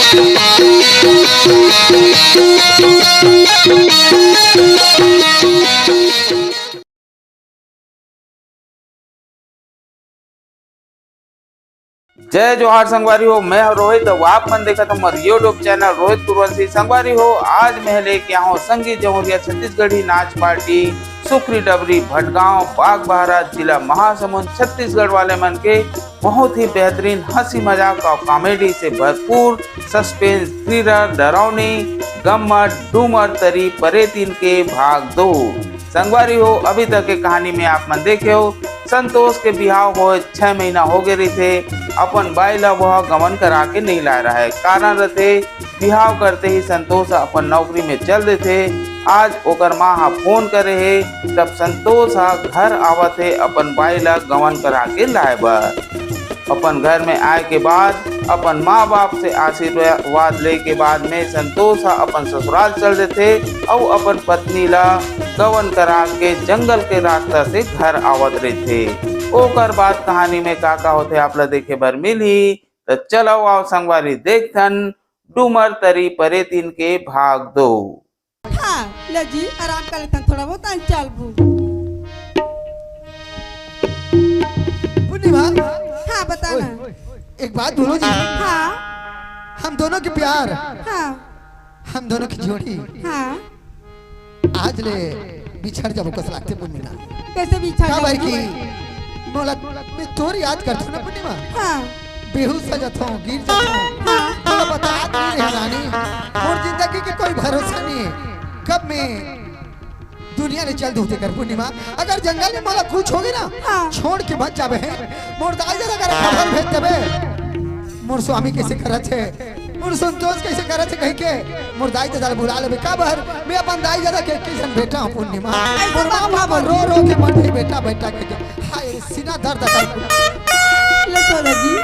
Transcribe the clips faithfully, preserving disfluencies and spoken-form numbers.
जय जोहार संगवारी हो, मैं हूं रोहित। अब आप मन देखत हो हमर YouTube चैनल रोहित कुरवंशी। संगवारी हो, आज मैं लेके आया हूं संगीत जमुरिया छत्तीसगढ़ी नाच पार्टी सुखरी डबरी भटगांव बागबाहरा जिला महासमुंद छत्तीसगढ़ वाले मन के बहुत ही बेहतरीन हंसी मजाक और कॉमेडी से भरपूर सस्पेंस थ्रिलर डरावनी गम्मत डूमर तरी परेतिन के भाग दो। संगवारी हो, अभी तक के कहानी में आप मन देखे हो, संतोष के बिहाव होए छह महीना हो गए रहिथे, अपन बाई ला वह गवन करा के नहीं लाए रहे। कारण रथे, बिहाव करते ही संतोष अपन नौकरी में चल देथे। आज ओकर माँ हा फोन करे हे, तब संतोष हा घर आवत हे अपन बाई ला गवन करा के लाए बर। अपन घर में आए के बाद अपन माँ बाप से आशीर्वाद ले के बाद में संतोष हा अपन ससुराल चल देथे अउ अपन पत्नी ला गवन करा के जंगल के रास्ता से घर आवत रहिथे। ओकर बाद कहानी में का का होथे आप ला देखे बर मिलही, त चलो आओ संगवारी देखथन डूमर तरी परेतिन के भाग दो। हाँ, ले जी, आराम कर लेथन थोड़ा बहुत, अन चलबू। पूर्णिमा। हाँ, बता ओए, ना। एक बात बोलो जी। हाँ। हम दोनों के प्यार, हाँ। हम दोनों की जोड़ी हाँ। आज ले बिछड़ जाबो कस लागथे पूर्णिमा। कैसे बिछड़ का जाबो? भाई की मोला मैं तोर याद करथों ना पूर्णिमा। हाँ। बेहोश हो जाथों, गिर जाथों। हाँ। तो बता नहीं रहे रानी, मोर जिंदगी के कोई भरोसा नहीं है। कब मैं दुनिया ले चल दूते कर पूर्णिमा, अगर जंगल में मोला कुछ होगे ना, हाँ। छोड़ के मत जाबे है। मोर दाई ददा करा खबर भेज देबे। मोर स्वामी कैसे करत है, मोर संतोष कैसे करत है कह के मोर दाई ददा ला बुला लेबे। काबर मैं अपन दाई ददा के एक किसन बेटा हूँ पूर्णिमा। ऐसे मोर बात माँ ना बाबा बोल। रो रो के मर गई बेटा बेटा कह के। हाय सीना दर्द कर। ले सोना जी।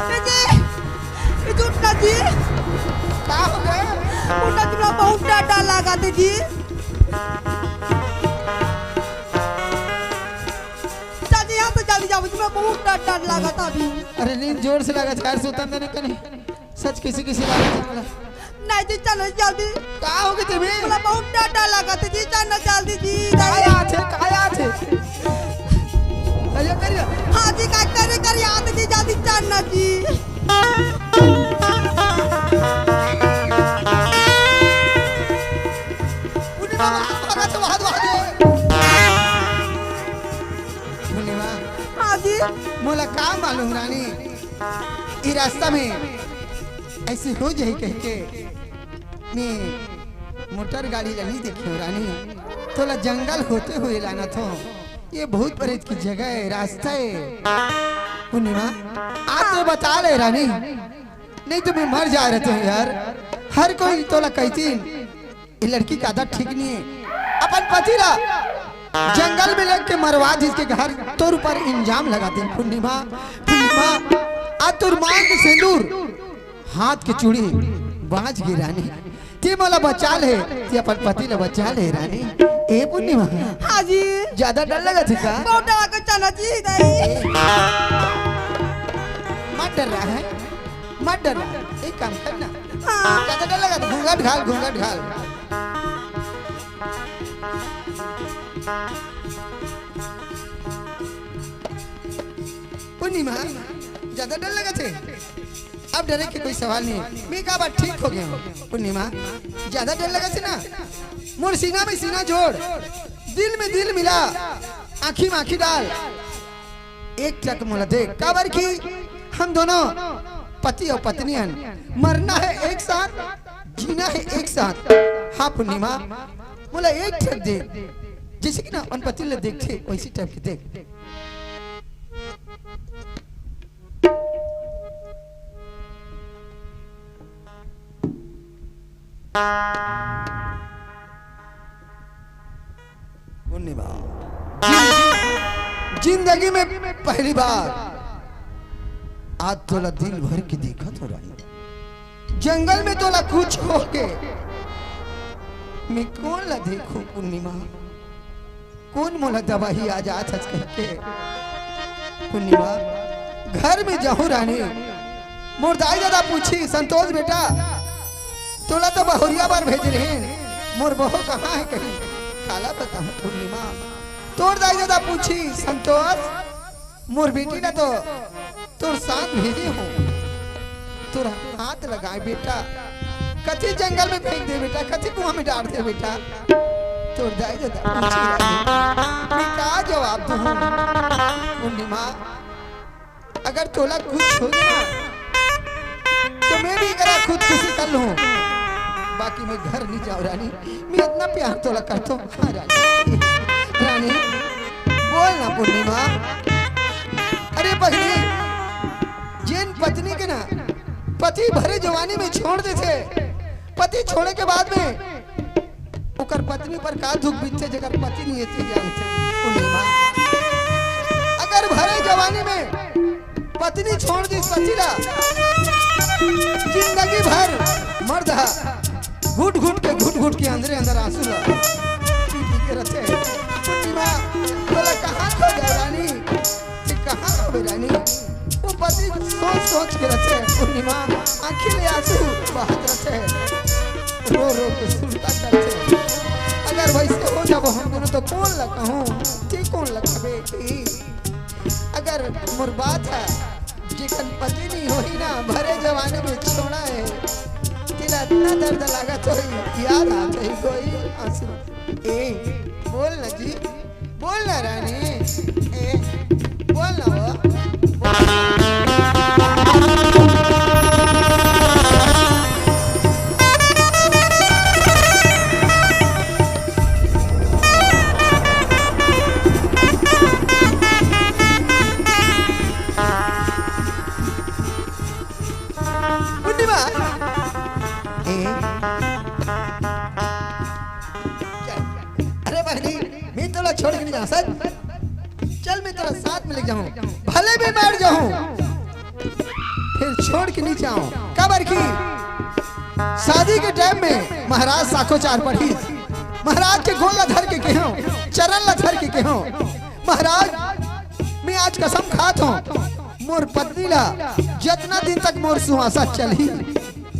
ए जी, ए जी, उठना जी। का हो गए? उठना जी, मोला बहुत डर, डर लागत हे जी। चल जी, यहाँ से जल्दी जाओ जी, मोला बहुत डर, डर लागत हे अभी। अरे नींद जोर से लागत हे यार, सुतन दे ना कनी। सच किसी किसी बात है। नहीं जी, चलो जल्दी। का हो गए तुम्हें? मोला बहुत डर, डर लागत हे जी, चल ना जल्दी जी। काय आथे, काय आथे? अरे करिए। हाँ जी, का करे, करे आथे जी, जल्दी चल ना जी। पूर्णिमा, भागा तो हाथ भागे। पूर्णिमा। हाँ जी। मोला का मालूम रानी, ई रास्ता में ऐसे हो जाही कह के मैं मोटर गाड़ी ला नहीं देखे हूँ रानी, तोला जंगल होते हुए लाना थो। ये भूत प्रेत की जगह है, रास्ता है। पूर्णिमा, आप तो बता ले रानी, नहीं तो मैं मर जा रहते हूँ यार। हर कोई तोला कहती ये लड़की का आदत ठीक नहीं है। अपन पति ला जंगल में लेके मरवा दिस के घर तोर ऊपर इल्जाम लगा दे। पूर्णिमा, पूर्णिमा, आज तोर मांग के सिंदूर, हाथ के चूड़ी बाज गे रानी। ते मोला बचा ले, ते अपन पति ला बचा ले रानी। ए पूर्णिमा, हाँ जी। ज्यादा डर लगथे का? बहुत डर लगथे चाचा जी, दाई। मत डर रहा है, मत डर रहा है। एक काम करना, हाँ। ज्यादा डर लगथे, घूंघट घाल, घूंघट घाल। पूर्णिमा, ज्यादा डर लगथे। अब डरे के कोई सवाल नहीं। मैं का बात ठीक हो गया हूँ। पूर्णिमा, ज्यादा डर लगथे ना, मोर सीना में सीना जोड़, दिल में दिल मिला, आँखी में आँखी डाल, एक टक मोला देख। काबर कि हम दोनों पति अउ पत्नी हन, मरना है एक साथ, जीना है एक साथ। हाँ पूर्णिमा, मोला एक टक देख, जैसे कि ना अपन पति ला देखथे, वैसी टाइप के देख। पूर्णिमा, जिंदगी में पहली बार आज तोला दिल भर के देखत हों रानी। जंगल में तोला कुछ हो के मैं कोन ला देखूं पूर्णिमा? कोन मोला दवाई आ जात हस कहिके। पूर्णिमा, घर में जाहूं रानी, मोर दाई ददा पूछही, "संतोष बेटा, तोला तो बहुरिया बर भेजे रहेन, मोर बहू कहाँ हे?" कही, काला बताहूं पूर्णिमा, तोर दाई ददा पूछही, "संतोष, मोर बेटी ला तो तोर साथ भेजे हों, तोर हाथ लगाए बेटा, कथी जंगल में फेंक दे बेटा, कथी कुआं में डाल दे बेटा।" तोर दाई ददा पूछही रानी, मैं का जवाब दूं? पूर्णिमा, अगर तोला कुछ हो गया ना, तो मैं भी करा खुदकुशी कर लूं, बाकी मैं घर नहीं जाऊं रानी। मैं इतना प्यार तोला करता हूँ। हाँ रानी, रानी, बोल ना पूर्णिमा। अरे पगली, जेन पत्नी के ना पति भरे जवानी में छोड़ देथे, पति छोड़े के बाद में ओकर पत्नी पर का दुख बीतथे, जेकर पति नहीं हे, ते जानथे पूर्णिमा। अगर भरे जवानी में पत्नी छोड़ दिस पति ला, जिंदगी भर मर्द ह घुट घुट के, घुट घुट के अंदरे अंदर आंसू ला पी पी के रथे। पूर्णिमा, तोला कहाँ खोजा रानी, ते कहाँ हवे रानी? वो पति सोच सोच के रथे पूर्णिमा, आँखी ले आंसू बहत रथे, रो रो के सुरता करथे। अगर वैसे हो जाबो हम दोनों तो कोन ला कहूँ, ते कोन ला कहबे कि अगर मोर बात ह, जेकर पति नहीं होही ना, भरे जवानी में छोड़ा हे, तेला इतना दर्द लागत होही, याद आत होही कोई आंसू। ए, बोल ना जी, बोल ना रानी, ए, बोल ना वो। पूर्णिमा। ए? अरे बहनी, मैं तोला छोड़ के नहीं जाऊँ, सच। चल, मैं तोला साथ में ले जाऊँ, भले मैं मर जाऊँ, फिर छोड़ के नहीं जाऊँ। काबर कि शादी के टाइम में महाराज साखोचार पढ़ी, महाराज के गोड़ ला धर के कहेंव, चरण ला धर के कहेंव, महाराज, मैं आज कसम खात हूँ, मोर पत्नी ला जतना दिन तक मोर सुवासा चलही,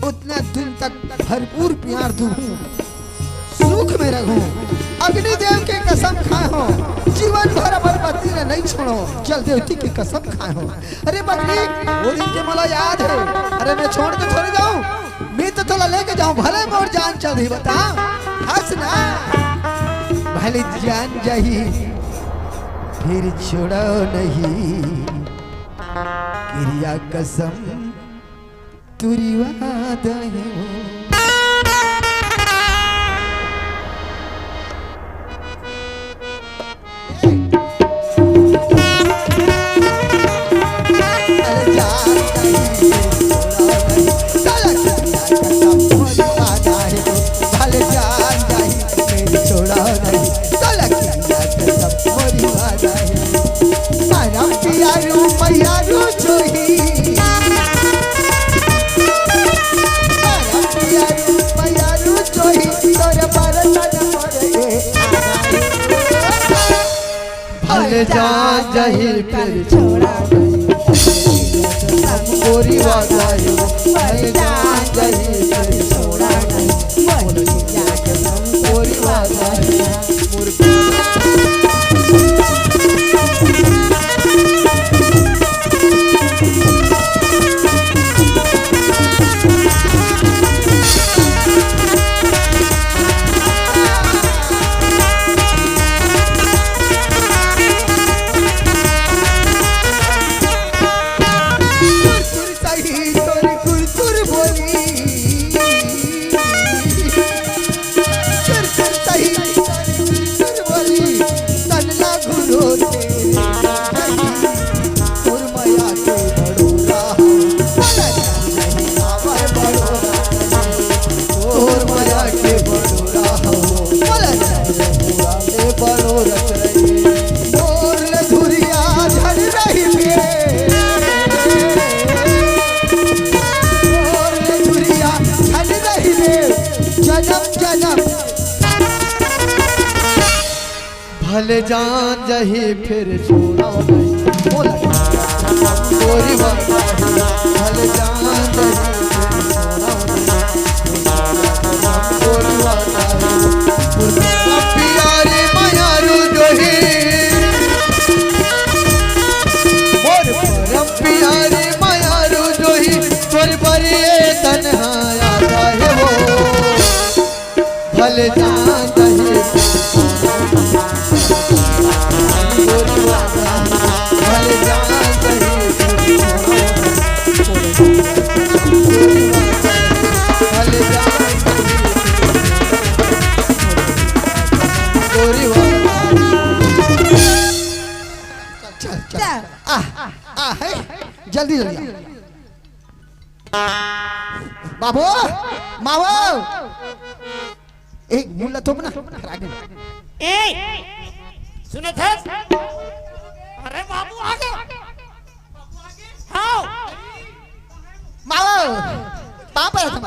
उतना दिन तक भरपूर प्यार दूहूँ, सुख में रहूँ। अग्निदेव के कसम खाए हूँ, जीवन भर अपन पत्नी ला नहीं छोड़ों, जल देवती के कसम खाए हूँ। अरे पगली, वो दिन के मोला याद हे। अरे मैं छोड़ के थोड़ी जाऊँ, मैं तो तोला लेके जाऊँ, भले मोर जान चल दी, बता। हंस ना। भले जान जाही, फिर छोड़ो नहीं, किरिया कसम तुरिवा दहेंव। जान जाही फिर छोड़ा नहीं। गोरी वादा है, भले जान जाही फिर छोड़ा नहीं। गोरी वादा है। कुरकुर सही तोर कुरकुर बोली। कुरकुर सही तोर कुरकुर बोली। तन ला घुरो तेरे तोर मया के बड़ोरा हो। बोला नहीं आवर बड़ोरा। तोर मया के बड़ोरा हो। बोला नहीं आवर बड़ोरा। तोर ले धुरिया झड़ रही बे। तोर ले धुरिया झड़ रही बे। जन्म जन्म भले जान जाही फिर छोड़ा नहीं। बोला। गोरी वादा है, भले जान जाही फिर छोड़ा नहीं। गोरी वादा है, मोर प्यारी मयारू जोही। मोर परम प्यारी मयारू जोही, तोर बरिए तन्हा आता है वो। भले जान जाही, भले जान जाही, भले जान जाही, गोरी वादा। चल, चल, चल। चल। आ, आ, है। जल्दी, जल्दी। बाबू, मावो। ए, मुल्ला थोप ना, फिर आगे। ए, सुनत हस? अरे बाबू, आगे। हाँ। मावो, पाँव परत हँव।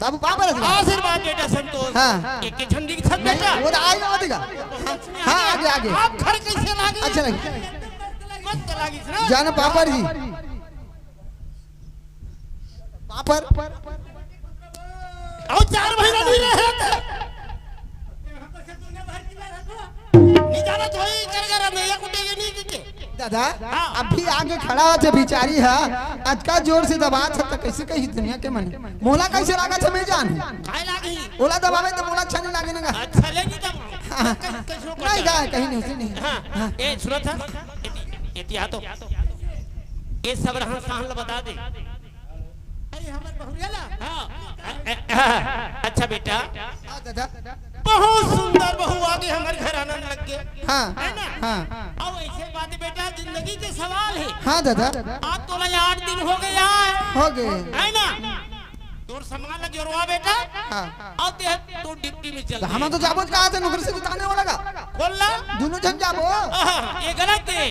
बाबू, पाँव परत हँव। आशीर्वाद बेटा संतोष। हाँ। एक के झंडी की छत नहीं, बेटा। वो तो आगे, वो देगा। हाँ, आगे, आगे। आप घर कैसे लागे? अच्छा लगे। मस्त लागिस ना? जाना पाँव पर जी। पाँव पर। अउ चार महीना नहीं रहे थे। नहीं जाना तो वही कर कर हम ये कुटे ये नहीं देते। दादा, हाँ। अभी आगे खड़ा होथे बिचारी हा, अतका जोर से दबात हे, त कैसे कही दुनिया के मन? मोला कैसे लागत हे, मैं जान। काय लागी? ओला दबावे त मोला अच्छा नहीं लागे ना। अच्छा ले नहीं दबावे। हाँ। कैसे, कैसे नहीं, दा, कहीं नहीं, उसे नहीं। हाँ। हाँ। ए, सुनत हस? एती, एती आ तो। ए सब रहन सहन ल बता दे। अरे, हमर बहुरिया ला? हाँ। अच्छा बेटा। हाँ, दादा। बहुत सुंदर बहू आगे हमर घर आनंद लग गए। हाँ, है ना? हाँ। अब ऐसे बात बेटा, जिंदगी के सवाल है। हाँ, दादा। आज तोला आठ दिन हो गए आए। हो गए। है ना? तोर सामान ला जोरवा बेटा। हाँ। अब ते तू ड्यूटी में चल तो हम दे। तो जाबो कहा थे नौकरी से जिताने वाला का। खोल ला। दोनों जन जाबो। आहा, ये गलत है।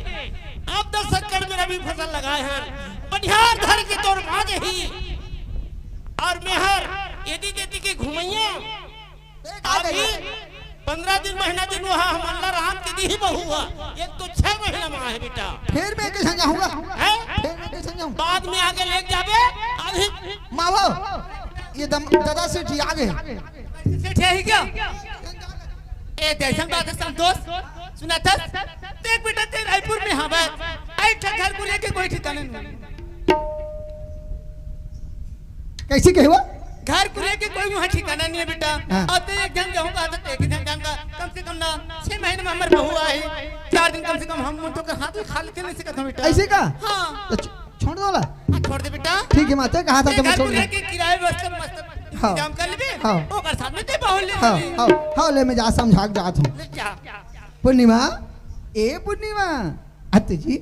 अब दस एकड़ में रबी फसल लगाए हैं। बनिहार धर के तोर माँ जही। और मेहर एदी तेदी के घुमैया। अभी पंद्रह दिन, महीना दिन वहाँ हमन ला राम के दी ही बहू हुआ। एक तो छह महीना में आहे बेटा। फिर मैं कैसे जाऊँगा? हैं? फिर मैं कैसे जाऊँ? बाद में आगे ले जाबे। अभी मावो, ये दम-, दादा सेठ जी आगे। सेठ यही क्या? ए, जैसन बात है संतोष, सुना था? देख बेटा, ते रायपुर में हवे, ऐ ठा घर को लेके कोई ठिकाना नहीं। कैसे कहे वो? घर को लेके कोई वहाँ ठिकाना नहीं है बेटा। हाँ। और ते एक जन जाऊँगा तो एक जन जाऊँगा, कम से कम ना छह महीने में हमर बहू आए, चार दिन कम से कम हम तो हाथ में खा लेते नहीं सकता बेटा। ऐसे का? हाँ। तो छ-, छोड़ दो ला। हाँ, छोड़ दे बेटा। ठीक है माता, कहा था ते तो मैं घर छोड़ को दूँ। लेके किराए व्यवस्था मस्त हाँ। इंतजाम कर लेबे। हाँ। ओकर साथ में ते बहू ले हाँ, लेबे। हाँ, हाँ, ले मैं जा समझा के जात हूँ। ले जा। पूर्णिमा, ए पूर्णिमा, अत जी,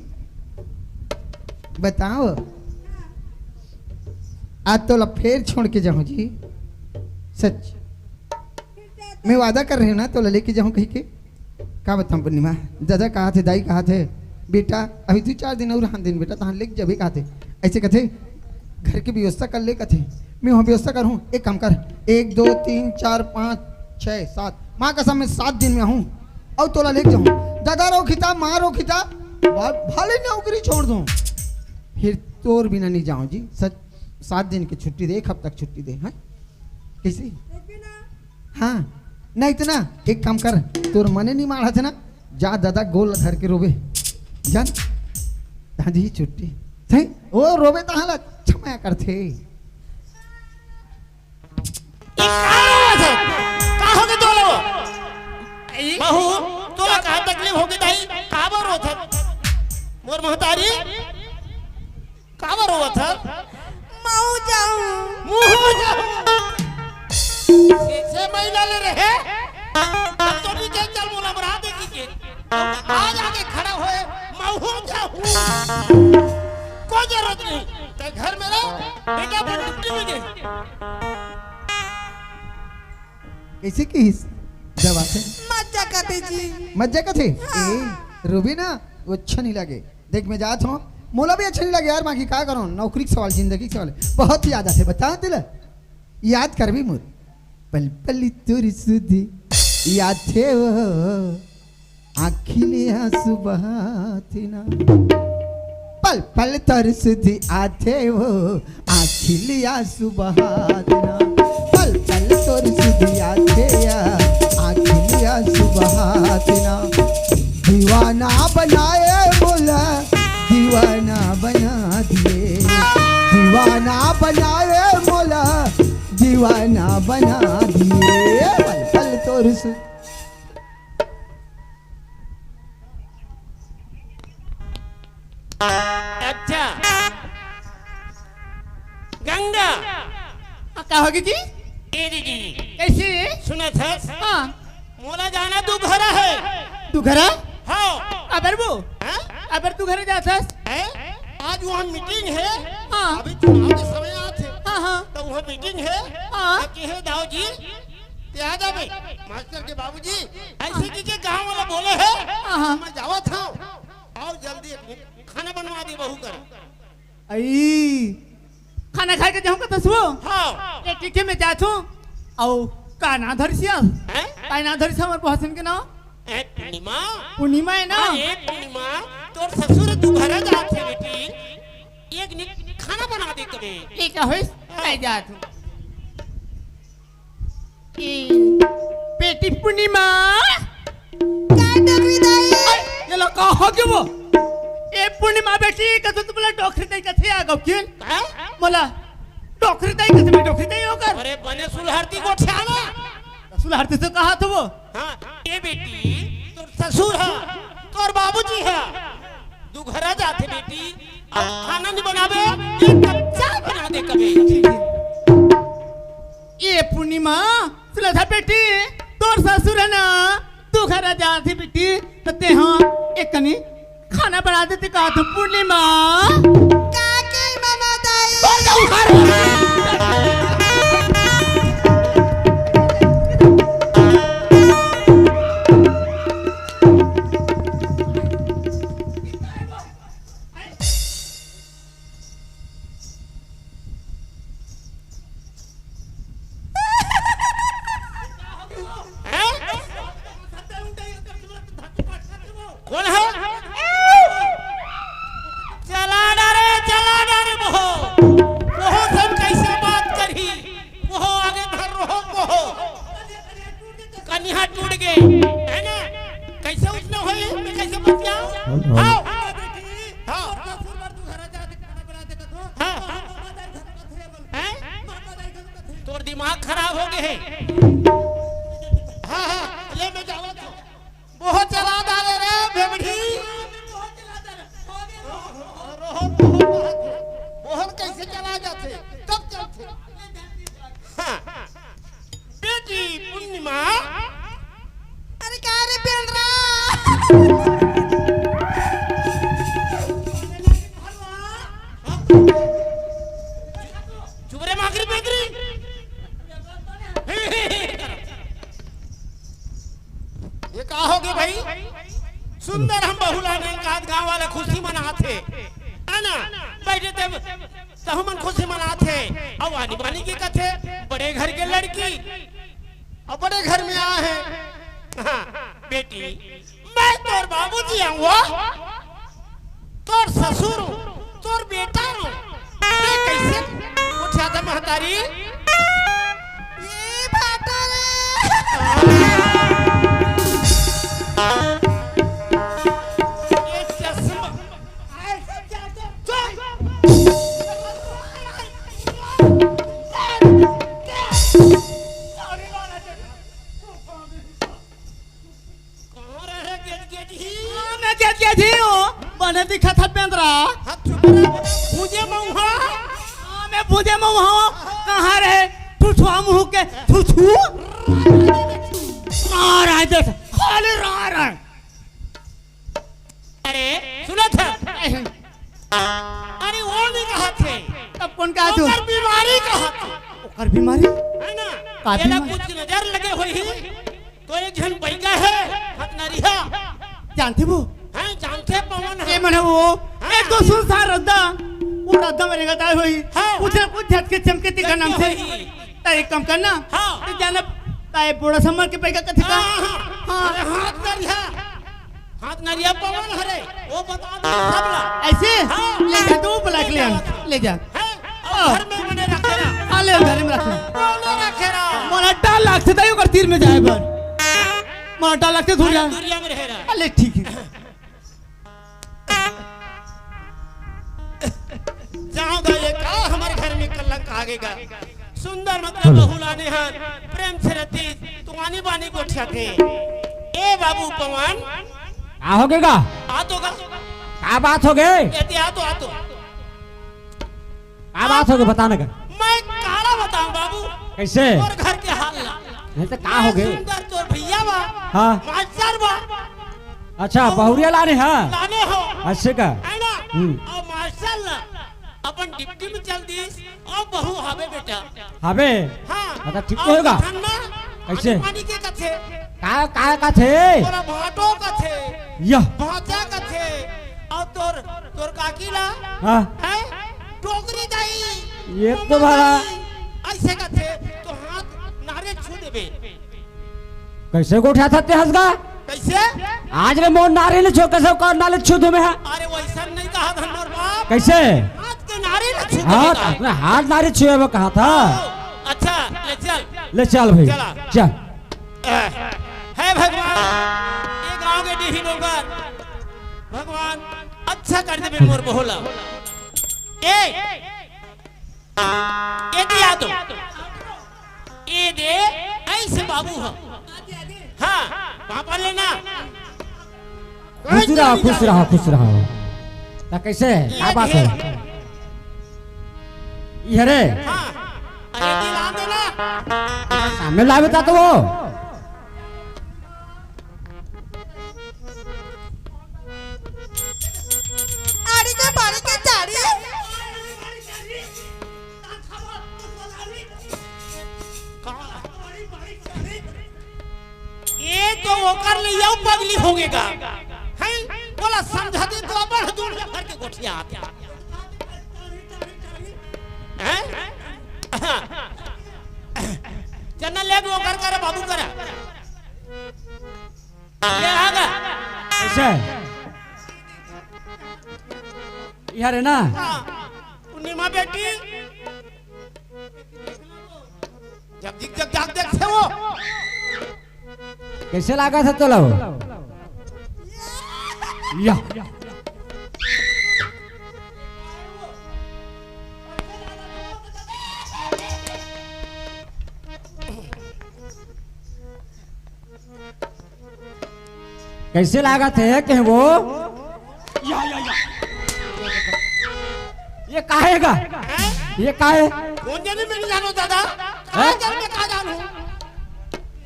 बताओ, आज तोला फेर छोड़ के जाहूँ जी, सच। मैं वादा कर रहे हूँ ना, तोला लेके जाहूँ कहीं के। का बताऊँ पूर्णिमा, दादा कहा थे, दाई कहा थे, बेटा, अभी दू चार दिन और रहन दे न बेटा, तहाँ लेके जाबे कहा थे। ऐसे कथे, घर की व्यवस्था कर ले कथे। मैं वहाँ व्यवस्था करहूँ, एक काम कर, एक, दो, तीन, चार, पाँच, छः, सात, माँ कसम मैं सात दिन में आहूँ, अउ तोला लेके जाहूँ। ददा रोखिता, माँ रोखिता, भा-, भाले नौकरी छोड़ दूं, फिर तोर बिना नहीं जाऊं जी। सच, सात दिन की छुट्टी दे, एक हफ्ता की छुट्टी दे, हैं? कैसे? हाँ, नहीं तो ना, एक काम कर, तोर मने नहीं माढ़त ना, जा ददा गोल धर के रोबे, जान, दादी छुट्टी, सही? ओ रोबे तहाँ ला क्षमा करथे। ये का रोवत हस? का होगे तोला? बहू, तोला का तकलीफ होगे दाई? काबर रोवत हस? मोर महतारी, काबर रोवत हस? महूं जाहूं। महूं जाहूं। से महिला ले रहे। अब तो भी चल, चल मोला मरा दे की के। आज आके खड़ा होए, महूं जाहूं। कोई जरूरत नहीं। ते घर में रह, बेटा अपन ड्यूटी में गे। कइसे किहिस? जब आथे। मज्जा कथे जी। मज्जा कथे? हाँ। ए, रोबे ना, वो अच्छा नहीं लगे। देख, मैं जात हूँ, मोला भी अच्छा नहीं लगे यार, बाकी का करूँ, नौकरी के सवाल, जिंदगी के सवाल, बहुत याद आथे, बता दिल, याद करबे मोर। पल पल तोर सुध आथे वो, आँखी ले आंसू बहाथे ना। पल पल तोर सुध आथे वो, आँखी ले आंसू बहाथे ना। पल पल तोर सुध आथे या, आँखी ले आंसू बहाथे ना। दीवाना बनाए मोला, दीवाना बना दिए। दीवाना बनाए मोला, दीवाना बना दिए। पल पल तोर सुध अच्छा। गंगा। हाँ, का होगे जी? ए दीदी। कइसे? सुनत हस? हाँ। मोला जाना दुघरा हे। दुघरा? हाँ। अबर वो? हाँ? अबर दुघरा जात हस? हैं? आज वहाँ मीटिंग हे। हाँ। अभी चुनाव के समय आथे। हाँ, हाँ। त वहाँ मीटिंग हे। हाँ। त कहे दाऊ जी, ते आ जाबे। मास्टर के बाबूजी, अइसे कहिके गाँव वाला बोले हे। हाँ, हाँ। मैं जावत हूँ। अउ जल्दी एक खाना बनवा दे बहू कर। अई, खाना खाए के जाहूं कथस वो? हाँ। ए, ठीक हे, मैं जात हूँ। अउ का नाव धरिस हस? हैं? का नाव धरिस हस हमर बहू के नाव? ए, पूर्णिमा। पूर्णिमा हे ना? हाँ, ए, पूर्णिमा, तोर ससुर दुघरा जात हे बेटी। एक निक खाना बना दे कबे। ठीक हे, होइस, हाँ। मैं जात हूँ। ए, बेटी पूर्णिमा। का डोकरी दाई? अई, ये ला का होगे वो? ए पूर्णिमा बेटी, कथों त मोला डोकरी दाई कथे आ गो किन? हैं? मोला डोकरी दाई कथे, मैं डोकरी दाई हों का? अरे बने सुलहरती गोठियाना। सुलहरती से कहाथों वो? हाँ, ए बेटी, तोर ससुर हे, तोर बाबूजी हे, दुघरा जात हे बेटी, अउ खाना नहीं बनाबे, एक कप चाय बना दे कबे। ए पूर्णिमा, सुनत हस बेटी, तोर ससुर हे ना, दुघरा जात हे बेटी, त तें हा एक कनी खाना बना दे ते कहाथों पूर्णिमा। का के मना दाई? बोल दो, उधार। हैं? कोन हे? चला डारे, चला डारे बहू। बहू से कइसे बात करही? बहू आगे धर रहो बहू। कनिहा टूट गे, हे ना? कइसे उठना होही? मैं कइसे बच जाऊं? हाँ। हाँ। हाँ। हैं? तोर दिमाग खराब होगे हे। हाँ, हाँ, ले मैं जावत हूँ। बहुत चला डारे रे भेमड़ी। बहुत कइसे चला जाथे? कब चलथे? हाँ। बेटी पूर्णिमा। अरे का रे बेंदरा? चुप रे मागरी बेंदरी। ये का होगे भाई? सुंदर हम बहू लाने का, गांव वाला खुशी मनाथे, हे ना? बैठे थे तहू मन खुशी मनाथे। अउ आनी बानी के कथे, बड़े घर के लड़की, अउ बड़े घर में आए हे। हाँ, बेटी, मैं मैं तोर बाबूजी आऊं, तोर ससुर हूं, तोर बेटा हूं। ते कैसे उठा था महतारी? ये बेटा रे। ये चश्मा। कहाँ रहे गेजगेजी? हाँ, मैं गेजगेजी हूँ। बने दिखत हे बेंदरा। हाँ, चुप रह। भूजे मऊहा। हाँ, मैं भूजे मऊहा। कहाँ रहे? ठुठुआ मुंह के ठुठू। रा रहा है देख, खाली रा रहा है। अरे, सुनत हस? अरे, वो नहीं कहत हे। तब कोन कहत हे? ओकर बीमारी कहत हे। ओकर बीमारी? है ना? का एला बीमारी? कुछ नजर लगे होही। तो एक झन बइगा हे, हतनरिहा। जानथे वो? हैं, जानथे पवन हे। ये मने वो, हाँ। एक तो सुनसान रद्दा, वो रद्दा में रेंगत आए होही। हाँ। कुछ न कुछ झटके चमके तिखा नाम से। होही। त एक काम करना, हाँ। ते जाना, ताए बूढ़ा सम्मर के बइगा कथे का? हाँ, हाँ। हाँ। अरे, हतनरिहा। हतनरिहा पवन हरे, वो बता दे सब ला। ऐसे? हाँ। ले जा, तू बुला के ले आ, ले जा। हैं? हाँ। घर में मने रखे रहा। हाँ, ले घर में रखे। कौन रखे रहा? मोला डर लगथे ताई ओकर तीर में जाए बर। मोला डर लगथे दूरिहा। दूरिहा में रहे रहा। अले ठीक हे। जाओ गा, ये का हमर घर में कलंक आगे गा। सुंदर मतलब बहू लाने हन, प्रेम से रहती, तू आनी बानी गोठियाथे। ए बाबू पवन। का होगे गा? आ तो गा। का बात होगे? ए, आ तो, आ तो। का बात होगे, बता ना गा। मैं काला बताऊं बाबू। कैसे? तोर घर के हाल ला। नहीं तो का होगे? सुंदर तोर भैया बा। हाँ। मास्टर बा। अच्छा, बहुरिया लाने हा? लाने हो। ऐसे का? है ना? हम्म। अउ मास्टर ला अपन ड्यूटी में चल दिस। अउ बहू हवे बेटा। हवे? हाँ। अच्छा, ठीक अउ होगा। बथन्ना, कैसे? आनी पानी के कथे। का, का कथे? तोला भाटो कथे। यह। भाचा कथे। अउ तोर, तोर काकी ला? हाँ। हैं? टोकरी दाई। ये तो मम्मा बड़ा दाई, ऐसे कथे, तो हाथ नारे छू देबे। कैसे गोठियाथस ते हस गा? कैसे? आज ले मोर नारी ल छू, कैसे ओकर नारी ल छू दूं मैं, हाँ? अरे वैसा नहीं कहा था मोर बाप। कैसे? हाथ के नारी ल छू हाँ, देबे। अपने हाथ नारी छुए में कहा था। अच्छा, ले चल। ले चल भाई, चला। चल। हे भगवान, ये गांव के डीही नौकर, भगवान अच्छा कर देबे मोर बहू ला। ए, ए दे आ तो। ए दे, ऐसे बाबू ह। हाँ, पापा लेना। खुश रहा, खुश रहा, खुश रहा। त कैसे? का बात हे? ये रे? हाँ, अरे दिला देना। सामने लावे ता तो वो। आड़ी के बाड़ी के चाड़ी। ये तो ओकर ले यू पगली होगे गा। हैं? बोला समझा दे तो अपन दुनिया भर के गोठियाथे। हैं? चन्ना ले ओकर करे बाबू करे। ले आ गा। ऐसे? इहर हे ना? हाँ। पूर्णिमा बेटी। जब दिख, जब जाग देखथे वो। कैसे लागथे तोला वो? या। कैसे लागथे कहे वो? या, या, या। ये का हे गा? हैं? ये का हे? कोन जनी मैं नहीं जानों दादा। हैं? का जनी मैं का जानों?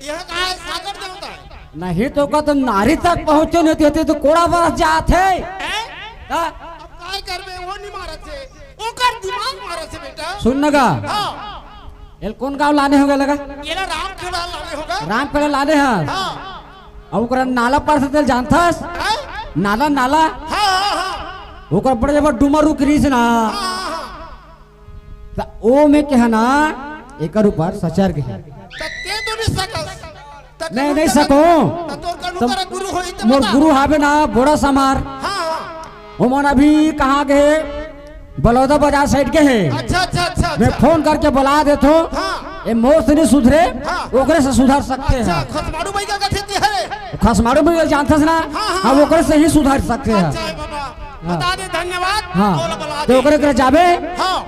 यह का हे? सागर देवता हे। नहीं तो का तो नारी तक पहुंचे नहीं देते तो कोड़ा बरस जात हे। हैं? का? अब काय करबे, वो नहीं मारत हे। ओकर दिमाग मारत हे बेटा। सुन ना गा। हाँ। एला कोन गांव लाने होगे लगा? एला रामखेड़ा लाने होगा। रामखेड़ा लाने हस? हाँ। अउ ओकरा नाला पार से तेला जानथस? हाँ? नाला, नाला। हाँ, हाँ, हाँ। ओकर बड़े जबर डूमर रुख रिहिस ना। हाँ, हाँ, हाँ। त ओ में कहे ना, एकर ऊपर सचर गे हे। त ते तो नहीं सकस। त नहीं, नहीं सकूं। त तोर तुम करा गुरु होई त मोर बता। गुरु हावे ना, बोड़ा समार। हाँ, हाँ। ओमन अभी कहाँ गे? बलौदा बाजार साइड गे हे। अच्छा, अच्छा, अच्छा, मैं अच्छा। फोन करके बुला देथों। हाँ। ये मोर से नहीं सुधरे, हाँ। ओकरे से सुधर सकथे। अच्छा, खसमाड़ू बइगा कथे कि हरे? खसमाड़ू बइगा जानथस ना? हाँ, हाँ, हाँ, हाँ। ओकरे से ही सुधर सकथे। अच्छा, बाबा। हाँ। बता दे, धन्यवाद। हाँ। बोल, बुला तो दे। ओकरे करा जाबे। हाँ।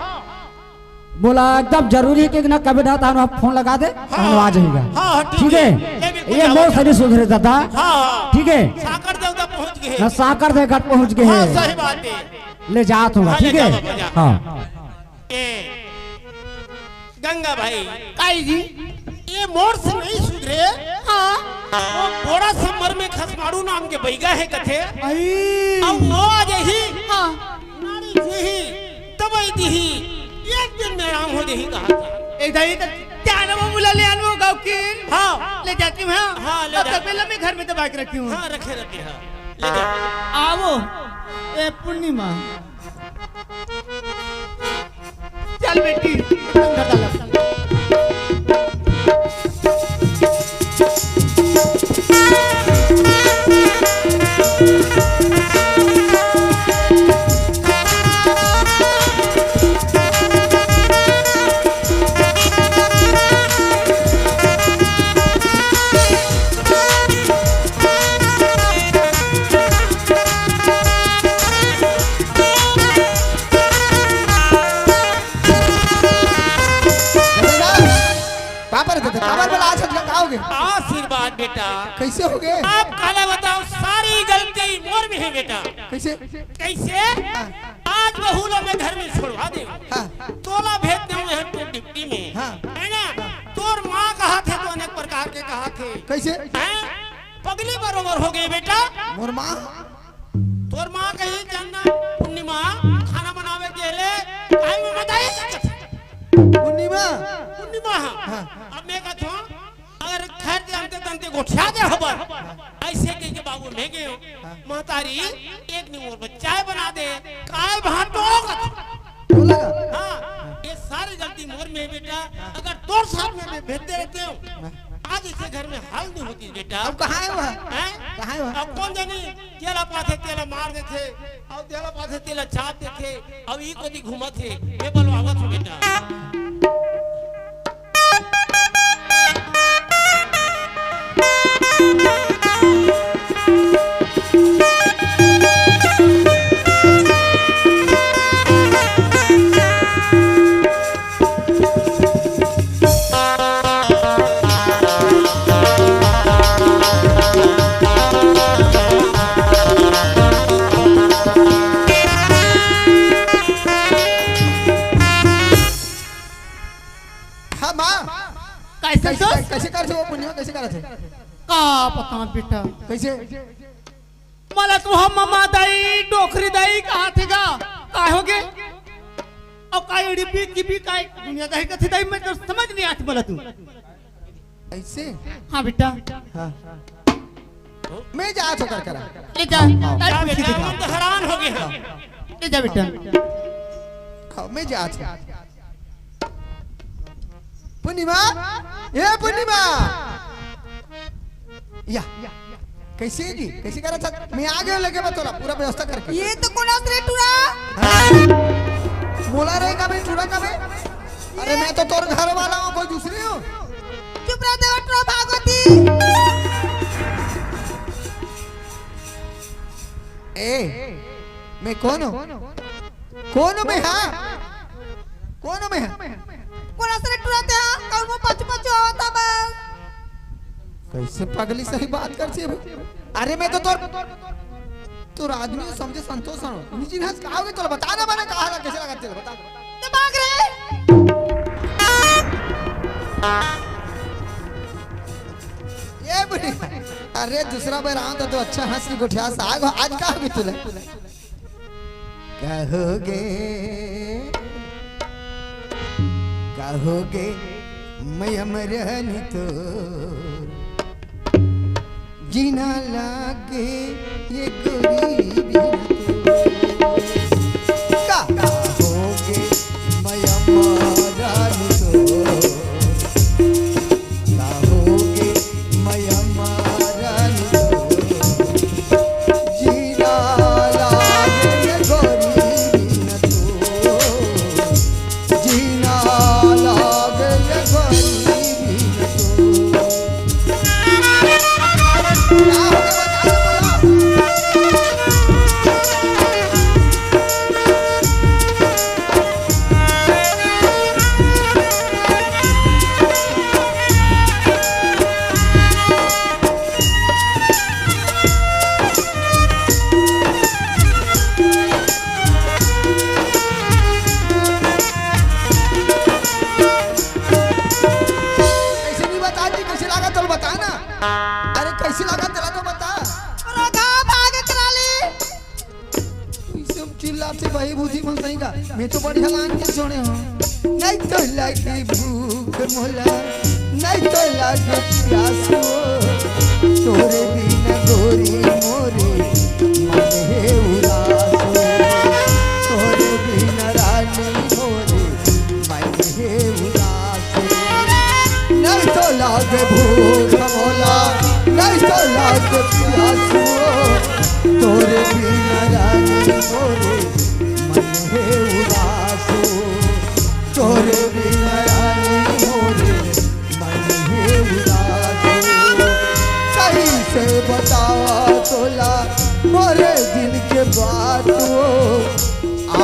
बोला, एकदम जरूरी हे कि ना, कभी ना तानो आप फोन लगा दे, हाँ। हम आ जाएगा। हाँ, हाँ, ठीक ठीक हे? हे। ये बिल्कुल ये जाओ, मोर जाओ। से नहीं सुधरे दादा। हाँ, हाँ। ठीक हे? साकर देवता पहुँच गे। ना, साकर देवता पहुँच गे हाँ, हे। सही बात हे। ले जात हूँ, हाँ, ठीक ले हे? जाओ, जाओ। हाँ। ए, गंगा भाई। काई जी? ये मोर से नहीं सुधरे। हाँ। वो बोड़ा समार में खसमाड़ू नाम के बइगा हे कथे। आई। अब वो आ जाही। हाँ। नाड़ी देही, दवाई देही, एक दिन में आराम हो जाही कहा था। ए दाई, त त्यान वो मुला ले आन वो गाँव की। हाँ। ले जाती हूँ, हाँ। हाँ, ले अब जा। तक पहले मैं घर में दबा के रखी हूँ। हाँ, रखे, रखे, हाँ। ले जा। आवो, ए पूर्णिमा। चल बेटी, अंदर चल। बाप रे दादा, काबर बोला आज का होगे? आशीर्वाद बेटा। कैसे होगे? आप काला बताओ, सारी गलती मोर में हे बेटा। कैसे? कैसे? हाँ। आज बहू ला मैं घर में छोड़वा दे। हाँ। तोला भेज दे यहाँ तो ड्यूटी में। हाँ। है ना? तोर माँ कहा थे तो अनेक प्रकार के कहा थे। कैसे? हैं? पगली बरोबर होगे बेटा। मोर माँ? तोर माँ कही, "चन्ना, पूर्णिमा, खाना बनावे के ले, काहे में बताई?" पूर्णिमा? पूर्णिमा, हाँ। हाँ। अब मैं कहत हूँ, अगर घर जानते तनते गोठिया दे हबर, ऐसे कह के बाबू मैं गयो, हाँ। महतारी, एक नींबू और चाय बना दे, काय भाटो। बोला? हाँ, ये सारी गलती मोर में है बेटा। अगर तोर साथ में मैं भेजते रहते हो, आज इसे घर में हाल नहीं होती बेटा। अब कहाँ है वह? हैं? कहाँ है वह? अब कौन जानी, तेला पाथे तेला मार देथे, अब तेला पाथे तेला चाप देथे, अब ई कोती घूमत हे, मैं बलवावत हूँ बेटा। हाँ, माँ। कैसे कैसे, दोस्त? कैसे करथे वो पूर्णिमा, कैसे करथे? का पता बेटा। कैसे? मला तो हम ममा दाई, डोकरी दाई कहा थे गा? काय होगे? अब काय एड़ी पी की भी काय दुनिया दाई कथे दाई, मैं तो समझ नहीं आत बोला तू। ऐसे? हाँ बेटा। हाँ। मैं जात हूँ कर करा। ले जा, ताई का पूछी बेटा, दिखा। हम तो हैरान हो गए हैं। ले जा बेटा। हाँ, मैं जात हूँ। पूर्णिमा, ए पूर्णिमा, या, कैसे जी, कैसे करा था? मैं आ गया लगे बा तोला, पूरा व्यवस्था करके। ये तो कोन अस रे टूरा? हाँ? मोला रे का बे, टूरा का बे? अरे मैं तो तोर घर वाला हूँ, कोई दूसरी हूँ। चुप रह देवा टूरा भागवती। ए, मैं कोन हूँ? कोन हूँ मैं, हाँ? कोन हूँ मैं, हाँ? कोन अस रे टूरा ते, हाँ? कौन वो पचु पचु आवता बस? कैसे पगली सही बात कर छी अभी? अरे मैं तो तोर, तोर आदमी समझे संतोष हूँ। निजी हंस का होगे तोला बता ना, मैंने कहा था कैसे लगा तेरे, बता। दिमाग रे। ये बुढ़ी, अरे दूसरा बार आऊं तो तू अच्छा हंस के गोठिया साग हो, आज का होगे तुला? कहोगे, कहोगे, मैं अमर नहीं तो जीना लागे ये गोरी बिन तो। का कहोगे, मैं अमर नहीं तो, कहोगे, मैं अमर नहीं तो। अरे, कैसे लगा तेला तो बता। राधा भाग करा ली। तुइसे चिल्लाथे भाई, बुद्धि मन सही का। मैं तो बढ़िया लाइन के छोड़े हँव। नहीं तो लागे भूख मोला, नहीं तो लागे प्यास हो। तोरे बिना गोरी मोरे मन हे उदास हो। तोरे बिना रानी मोरे मन हे उदास हो। नहीं तो लागे भूख मोला, नहीं तो लागे प्यास हो। तोरे बिना रानी मोरे मन हे उदास हो। तोरे बिना रानी मोरे मन हे उदास हो। कैसे बतावा तोला मोरे दिल के बात हो।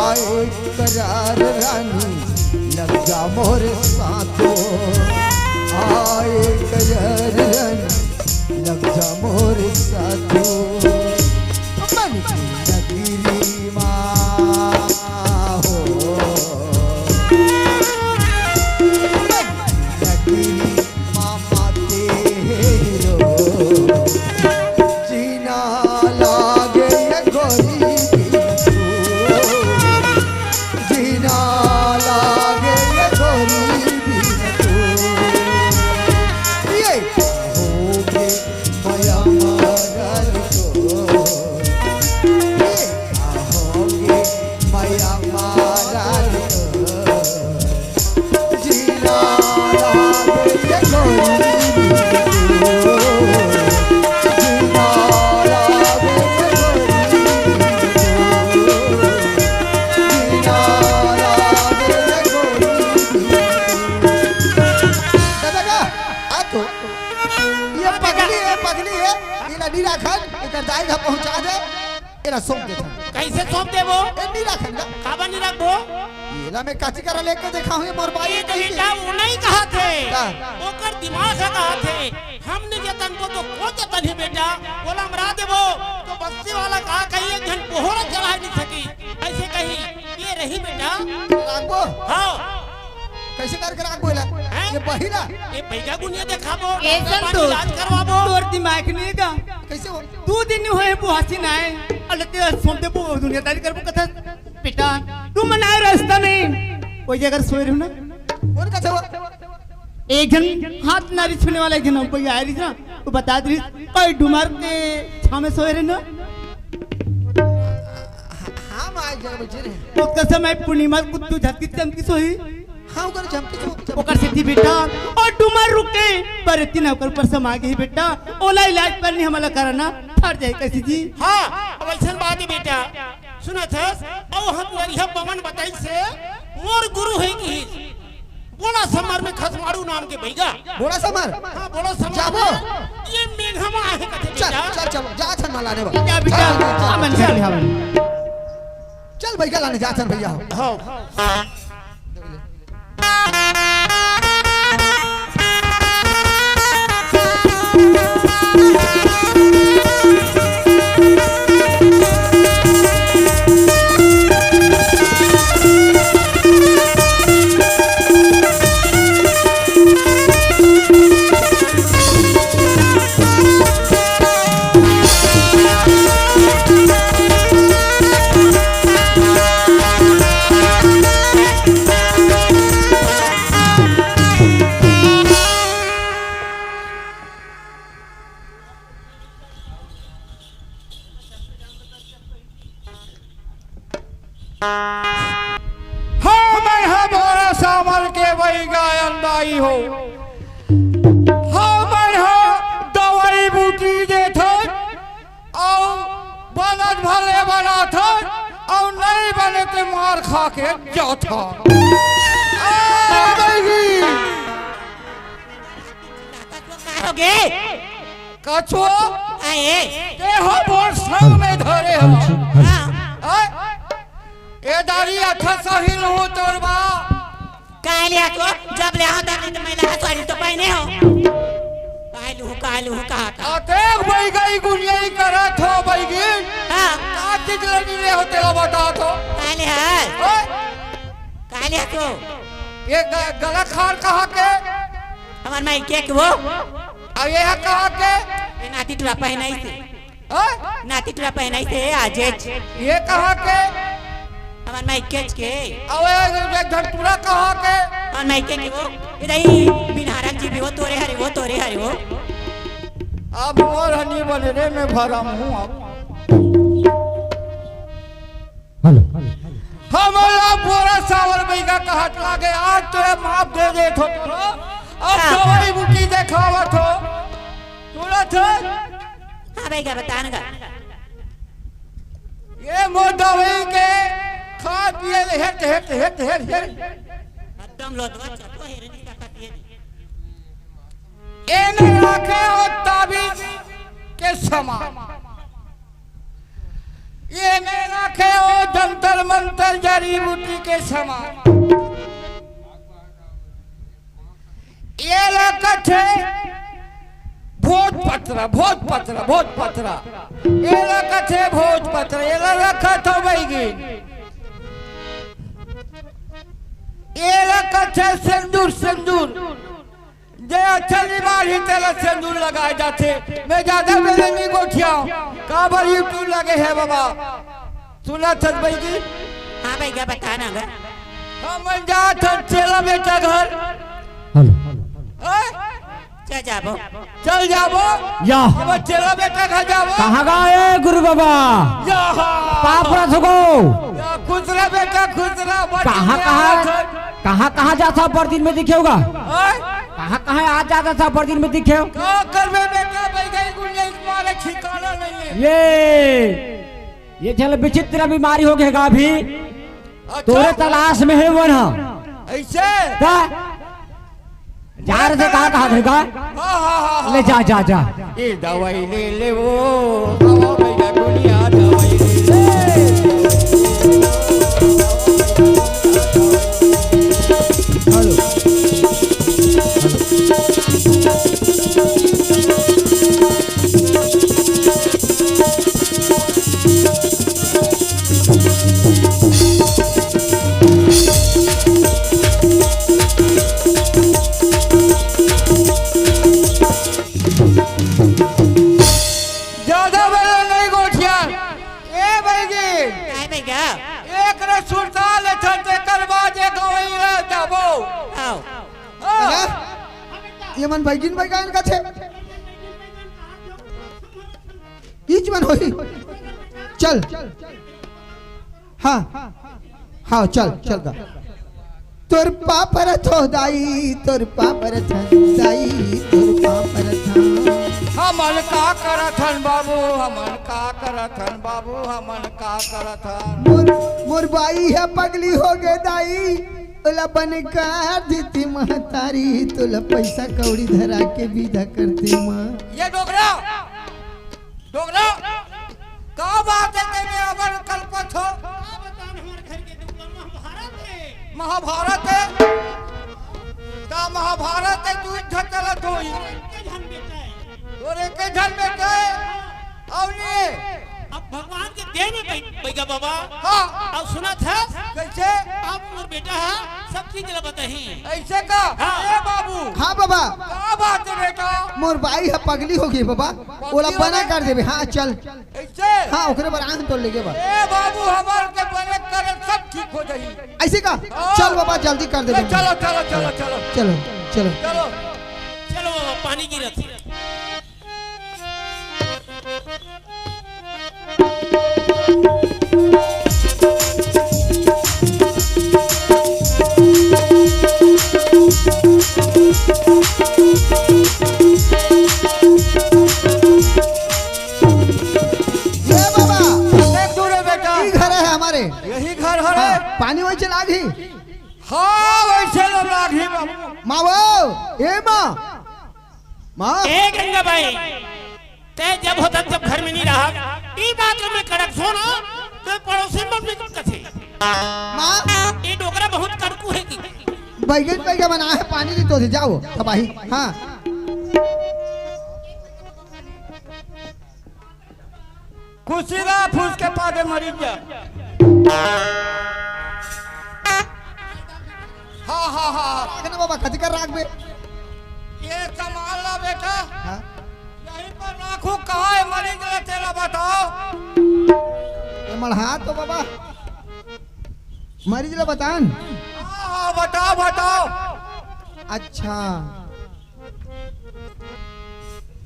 आए करार रानी लग जा मोरे साथ हो। आए करार रानी लग जा मोरे साथ हो। मन की नगरी माँ हो। मन की नगरी माँ माते हीरो। जीना लागे ये गोरी बिन तू। जीना लागे ये गोरी बिन तू। ये होगे मया मारल को। ये होगे मया मारल को। दादा का, आ तो, ये पगली है, पगली है, ये नदी राखन, इधर दाई घर पहुंचा दे। एला सौंप देथन। कइसे सौंप देबो? ए, नी रखन ना। काबर नी रखबो? एला मैं काची करा लेके देखा हूँ, मोर बाई ए तो कही बेटा, के। वो नहीं कहत हे। का? ओकर दिमाग ह कहत हे। हम नी जतनबो तो को जतनही बेटा? ओला मरा देबो तो बस्ती वाला का कही, एक झन पोहरा चलाय नी सकी। अइसे कही, ये रही बेटा। राखबो? हाँ। कइसे करके राखबो एला? हैं? ये बहिरा? ये बइगा गुनिया देखाबो, ए संतोष, इलाज करवाबो। तोर दिमाग नहीं का? कइसे हो? दू दिन होए बुहासी ना आए, अले ते सोम दे बो दुनियादारी करबो कथा। बेटा, तू मनाए रास्ता में, कोई जगह सोए रहो ना। कौन कथा हुआ? एक झन हाथ नारी छूने वाला एक झन भैया आए रही ना, तो बता दे रही, कोई डुमर के छामे सोए रहे ना। हाँ, माय जगह बचे रहे। तो कसम है पूर्णिमा कुत्तू झटकी चमकी सोई। हाँ, ओकर झमकी से, ओकर सेती बेटा, ओ डुमर रुके, पर इतना ओकर पर समा गई बेटा, ओला इलाज पर नहीं हमला कराना, फट जाए कैसी जी। हाँ, अब अइसन बात हे बेटा, सुनत हस, अउ हम नरिया पवन बताइस हे, मोर गुरु हे कि बोड़ा समर में खसमाड़ू नाम के भैया। बोड़ा समर? हाँ, बोड़ा समर जाबो? में ये मेघा मा आहे कथे चल, बेटा। चल, चल, जा थन मा लाने बा। जा बेटा, चल, चल, हमन चल। चल, हमन। चल भैया लाने जाथन भैया। हाँ। हाँ, मैं हा बोरा सामर के वही गायन दाई हो। हाँ, मैं हा दवाई बूटी देथन, अउ बनत भले बनाथन, अउ नहीं बने ते मार खा के जाथन। आ, बैगी। का होगे? कछुआ? आए। ते हो मोर संग में धरे हो। हाँ। आय? ए दारी अच्छा सही लूं तोर बा। काहे ले आको? जब ले आओ तब ले तो मैं लहा साड़ी तो पहने हो। काहे लूं, काहे लूं, कहा था? अते बैगई गुनियाई करत हो बैगी। हाँ। का चीज लेनी ले हो तेरा बता तो। काहे ले है? ओए? काहे ले आको? ये ग-, गला खार कहाँ के? हमार माई के, के वो? अउ ये ह कहाँ के? ये नाती टुरा पहनाइस हे। हाँ? नाती टुरा पहनाइस हे आजेच। ये कहाँ के? हमर मायकेच के। अउ ये एक झन टुरा कहाँ के? हमर मायके के वो। ए दाई, बिनहारन जी भी वो तोरे हरे, वो तोरे हरे वो। अब मोर ह नी बने रे, मैं भरम हूँ अब। हेलो। हमला बोरा सावर बइगा कहत लागे, आज तो ये माफ दे देत हो। अब हाँ। दवाई बूटी देखावत हो। सुनत हो? हाँ बइगा, बता ना गा। ये मोर दवाई के खा पिए ले hate, hate, hate, hate, hate. एकदम लोदवा चटो हेरनी का कटिए नी। एमे राखे हो ताबीज के समान। एमे राखे हो जंतर मंतर जड़ी बूटी के समान। ये ला कथे भोजपत्र, भोजपत्र, भोजपत्र। ये ला कथे भोजपत्र, ये ला रखत हो बइगी। ये ला कथे सिंदूर, सिंदूर। जे अच्छा निबाही तेला सिंदूर लगाए जाथे। मैं ज्यादा बेले नहीं गोठियाऊं। काबर YouTube लगे है बाबा। सुनत हस बइगी? हाँ बइगा, बता ना गा। हमन जात हन चेला बेटा घर। हेलो। हैं? चल जाबो। चल जाबो। या। अब चेला बेटा घर जाबो। कहाँ गा ए गुरु बाबा? या। पाप रस गो। या, खुश रह बेटा, खुश रह। बच कहाँ, गया कहाँ, था। कहाँ, कहाँ जात हव, बड़ दिन में दिखे हो गा? हैं? कहाँ, कहाँ आज जात हव, बड़ दिन में दिखे हो? का करबे बेटा, बइगा गुंडे मारे ठिकाना नहीं है। ये ये झन ल विचित्र बीमारी हो गे गा अभी। अच्छा। तोरे तलाश में हे वो ना। ऐसे? का? जा रे, कहाँ, कहाँ थे का? हाँ, हाँ, हाँ, हाँ। ले जा, जा, जा। ये दवाई ले ले वो। आवा भैया दुनिया दवाई ले ले। हेलो। ज्यादा बेरा नहीं गोठिया। ए बइगी। काय बइगा? एक रे सुरता ले थन, तेकर बाद एक गवई रे जाबो। आओ। हाँ। ये मन बइगिन बइगाइन का थे। ईच मन होही। चल। हाँ। हाँ, चल, चल गा। तोर पाँव परत हो दाई, तोर पाँव परत हन दाई, तोर पाँव परत हन। हमन का करत हन बाबू, हमन का करत हन बाबू, हमन का करत हन। मोर, मोर बाई ह पगली हो गे दाई, ओला बने कर देती महतारी, तोला पैसा कौड़ी धरा के बिदा करते माँ। ये डोकरा, डोकरा, का बात हे तेमे अबर कलपत हो? का बतान, हमर घर के दुख महाभारत हे। महाभारत हे? का महाभारत हे, तू इज्जत चलत होई। एके झन बेटा हे। तोर एके झन बेटा हे? अउ नहीं? अब भगवान के देन में बइ-, बइगा बाबा। हाँ। अउ सुनत हस? कैसे? अब मोर बेटा ह सब चीज ल बताही। ऐसे का? हाँ। ए बाबू। हाँ बाबा। का बात हे बेटा? मोर बाई ह पगली हो गे बाबा। पगली ओला हो बना गे? कर देबे। हाँ, चल। ऐसे? हाँ, ओकरे बर आन तोर लेगे बर। ए बाबू, हमर के बने करे सब ठीक हो जाही। ऐसे का? हाँ। चल बाबा, जल्दी कर देबे। चलो, चलो, चलो, चलो। चलो, चलो। चलो। चलो बाबा, पानी गिरत हे। ए बाबा, देख दूर हे बेटा। ई घर हे हमर। यही घर हरे। हाँ, पानी वही चला गई। हाँ, वैसे तो लागही बाबू। माँ वो, ए माँ। माँ। ए गंगा बाई, तैं जब होथस जब घर में नहीं रहस, ई बात ल मैं कड़क सोना, तो पड़ोसी मन में कथे। माँ। ये डोकरा बहुत कड़कू हे कि। बैगन बैगन बना हे, पानी नहीं तो दे, जाओ, तबाही। हाँ। कुर्सी ला फूस के पादे मरी जा। हाँ, हाँ, हाँ। राख ना बाबा, कथी कर राख बे? ये सामान ला बेटा। मड़हा तो बाबा, मरीज ला बतान। हाँ, हाँ, बताओ, बताओ। अच्छा।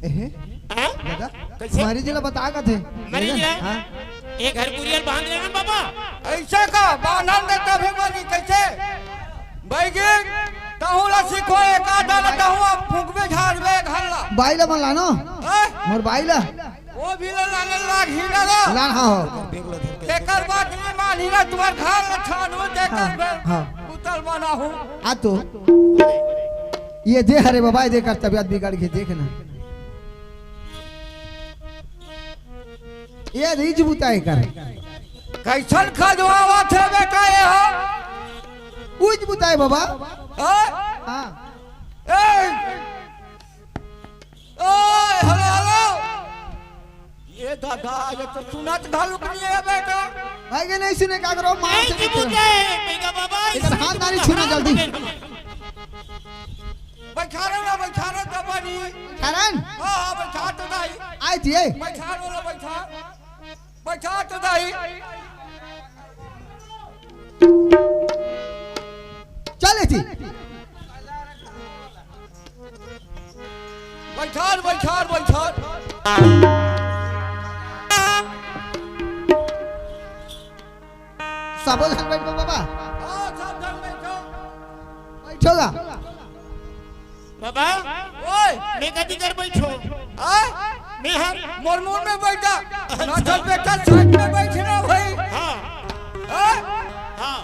एहे, हाँ? दादा, कैसे? मरीज ला बता कथे। मरीज ला? हाँ। ये घर कुरियर बांध लेना बाबा। ऐसे का? बांधन दे तभे मरी कैसे? बैगी, तहू ला सीखो, एक आधा ला तहू अब फूकबे झाड़बे घर ला। बाई ला मन लानो? हैं? मोर बाई ला। वो भी ले लाने लाग ही ना लो। लान, हाँ, हो। एकर बात नहीं मानी ना, तुम्हार घर में छानू देकर हाँ, मैं हाँ। उतल बना हूँ। आ तो। ये दे हरे बाबा, ये देकर तबियत बिगड़ के देख ना। ये रीझ बुताए कर। कैसन खजवावा थे बेटा ये हो? उज बुताए बाबा। हाँ? हाँ। ए! ओए, हेलो, हेलो। ये दादा, ये तो सुनत घलुक नहीं है बेटा। भाई के नहीं सुने का करो, मार नहीं से की निकलो। बुझे, मेगा बाबा, एक इसी हाथ को नारी तो छूना हाथ जल्दी। में हम। बैठा रहो ना, बैठा रहो तो बनी। कारण? हाँ, हाँ, बैठा तो नहीं। आए थिए। बैठा रहो ना, बैठा। बैठा तो दाई। चले थी। बैठार, बैठार, बैठार। सबो झन बैठो बाबा। हाँ, सब झन बैठो। बैठोगा। बाबा, ओए! मैं कति कर बैठो? हाँ? मैं हर मोर मुंह में बैठा। अच्छा। ना तो बेटा साइड में बैठना भाई। हाँ। हाँ? हाँ।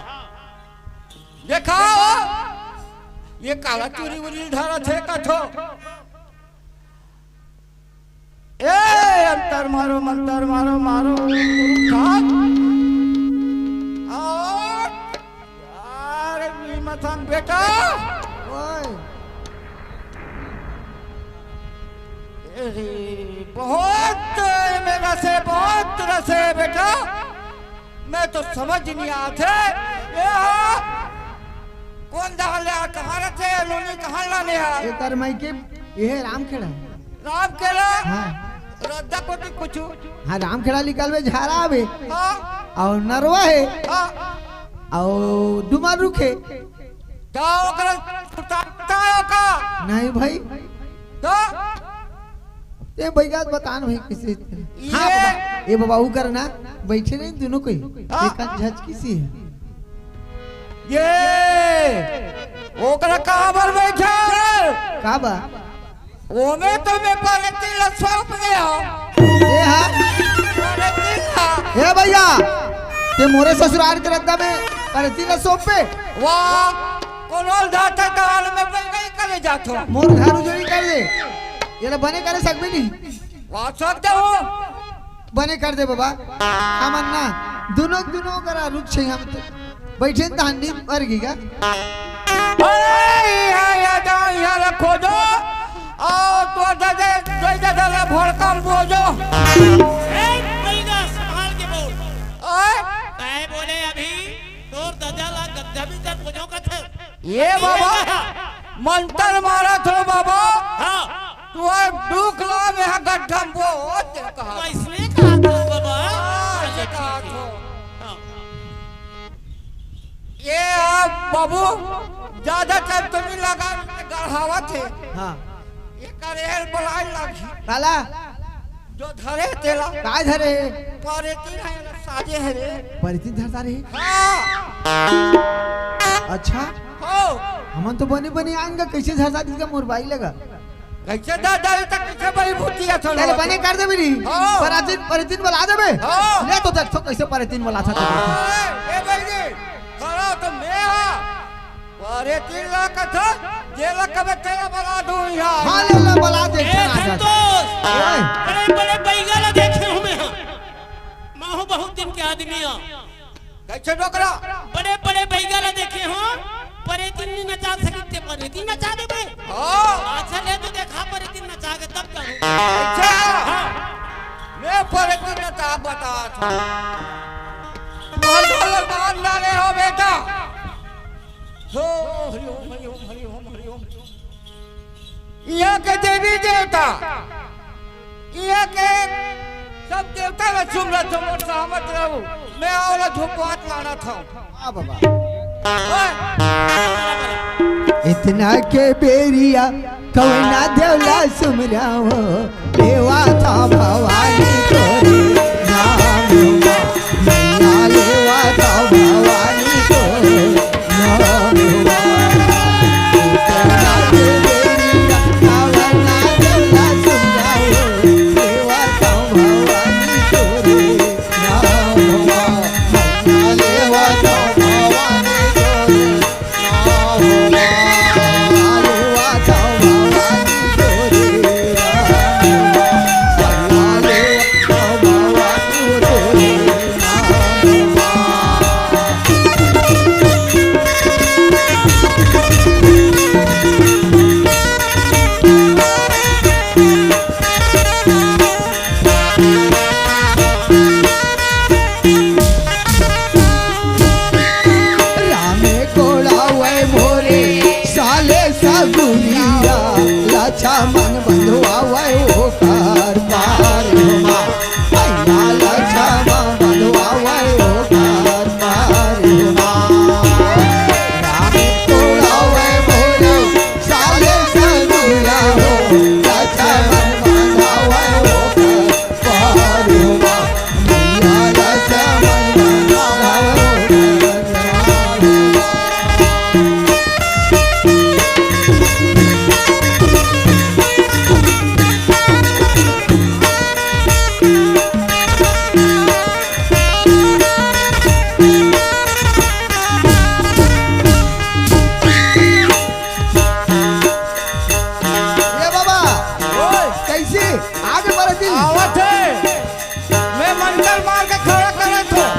देखा हो? ये काला चूरी उरी धरा थे कथो। ए, अंतर मारो, मंतर मारो, मारो। हाँ? और यार, नी मथन बेटा। ओए। अरे, बहुत मेरा से, बहुत रसे बेटा। मैं तो समझ नहीं आते। ए हो, कौन डाल ले आ, कहाँ रहते हैं, लोनी कहाँ लाने आ? एकर माई के, ये रामखेड़ा। रामखेड़ा? हाँ। रद्दा कोटी कुछ। हाँ, रामखेड़ा निकलबे झारा आवे। हाँ। और नरवा है। हाँ। और डुमर रुख है। का ओकरा सुताता हो का? नहीं भाई। तो? ते भैया बतान भाई किसे? ये हाँ बाबा, ये बाबा वो करना, बैठे नहीं दोनों कोई। हाँ। एक झचकी सी है। ये ओकरा कहाँ पर बैठा है? का बा? ओमे तो मैं परेती ला सौंप दे हो। ए हा। परेती ला। ए भैया, ते मोरे ससुराल के रद्दा में परेती ला सौंप पे। वाह, कोनो धाता काल में पे नहीं करे जात हो। मोर घर उजड़ी कर दे। ये ला बने करे सकबे नहीं। वाह, सब दे हो। बने कर दे बाबा। हमन ना दुनो, दुनो करा रुख छे हम तो। बैठे त हंडी मर गई का? अरे, यहाँ, यहाँ जाओ, यहाँ रखो जो। और तो दे दे, दे दे, दे दे, भड़कम बोझो। ए, बैगा, संभाल के बोल। ओए? काहे बोले अभी? तोर ददा ला गद्दा भी तक बोझो का था। ये बाबा, मंतर मारा थो बाबा। हाँ। तू आज दुख ला में हा गड्ढा में वो होते कहा। वैसने कहा था बाबा। हाँ, ऐसे कहा थो। हाँ। ये आप बाबू, ज्यादा टाइम तो नहीं लगा, गढ़ावा थे। हाँ। ये करेल बलाई लागी। काला? जो धरे तेला। काय धरे? परेतीन है, साजे है रे। परेतीन धरता रे? हाँ। अच्छा? हो। हमन तो बने बने आन गा, कैसे धरता दिस का मोर बाई लगा? कैसे धरता है, तो कैसे बड़ी बुद्धि है, चलो। चल, बने कर दे मेरी। हो। परेतीन, परेतीन बला दे बे। हो। ले तो देख तो कैसे परेतीन बला था तो। ए, ए, भाई जी, खड़ा तो मैं हाँ। अरे, तीन लाख का था, ये लाख का मैं तेरा बना दूं यहाँ। हाँ, ले, ले, बना दे, ए, चला जा। संतोष, ओए। बड़े, बड़े बैगा ला देखे हूँ मैं, हाँ। मैं हूँ बहुत दिन के आदमी, हाँ। कैसे डोकरा? बड़े, बड़े बैगा ला देखे हूँ, परेतीन नहीं नचा सकते, परेतीन नचा दे बे। हाँ। अच्छा, ले तो देखा, परेतीन नचा के तब जाऊँ। अच्छा। हाँ। मैं परेतीन नचा बता था। बहुत ढोलक बांध डाले हो बेटा। हो, हरि ओम, हरि ओम, हरि ओम, हरि ओम। यहाँ के देवी देवता, यहाँ के देवता ला सुमरत हंव, सहमत रहू। मैं ओला धुपवात मानत हंव। हाँ बाबा। ओए। इतना के बेरिया कवना देव ला सुमरावंव, लेवा था भवानी तोरे नाम मा। मैया लेवा था भवानी तोरे नाम मा। इतना के बेरिया कवना देव ला सुमरावंव, लेवा था भवानी तोरे रामे कोड़ावय मोरे साले सगुरिया, लछमन बंधवावय ओकर पार मा। भैया लछमन बंधवावय ओकर पार मा। रामे कोड़ावय मोरे साले सगुरिया हो, लछमन बंधवावय ओकर ए बाबा, ओए। कइसे? आगे बढ़े दिन। आवत हे। मैं मंतर मार के खड़ा करत हंव।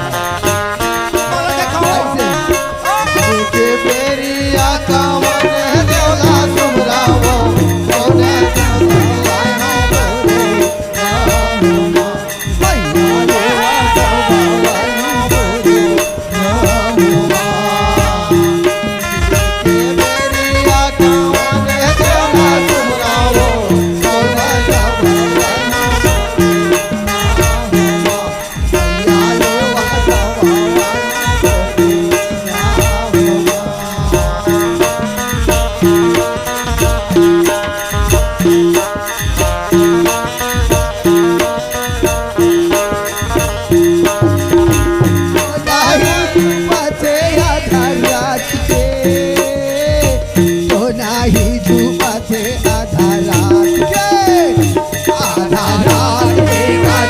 बोलो देखाओ। कइसे? एके बेरिया कावन देवला सुमरावंव, कोने देवला तो नाही डूबत हे आधा रात के, आधा रात के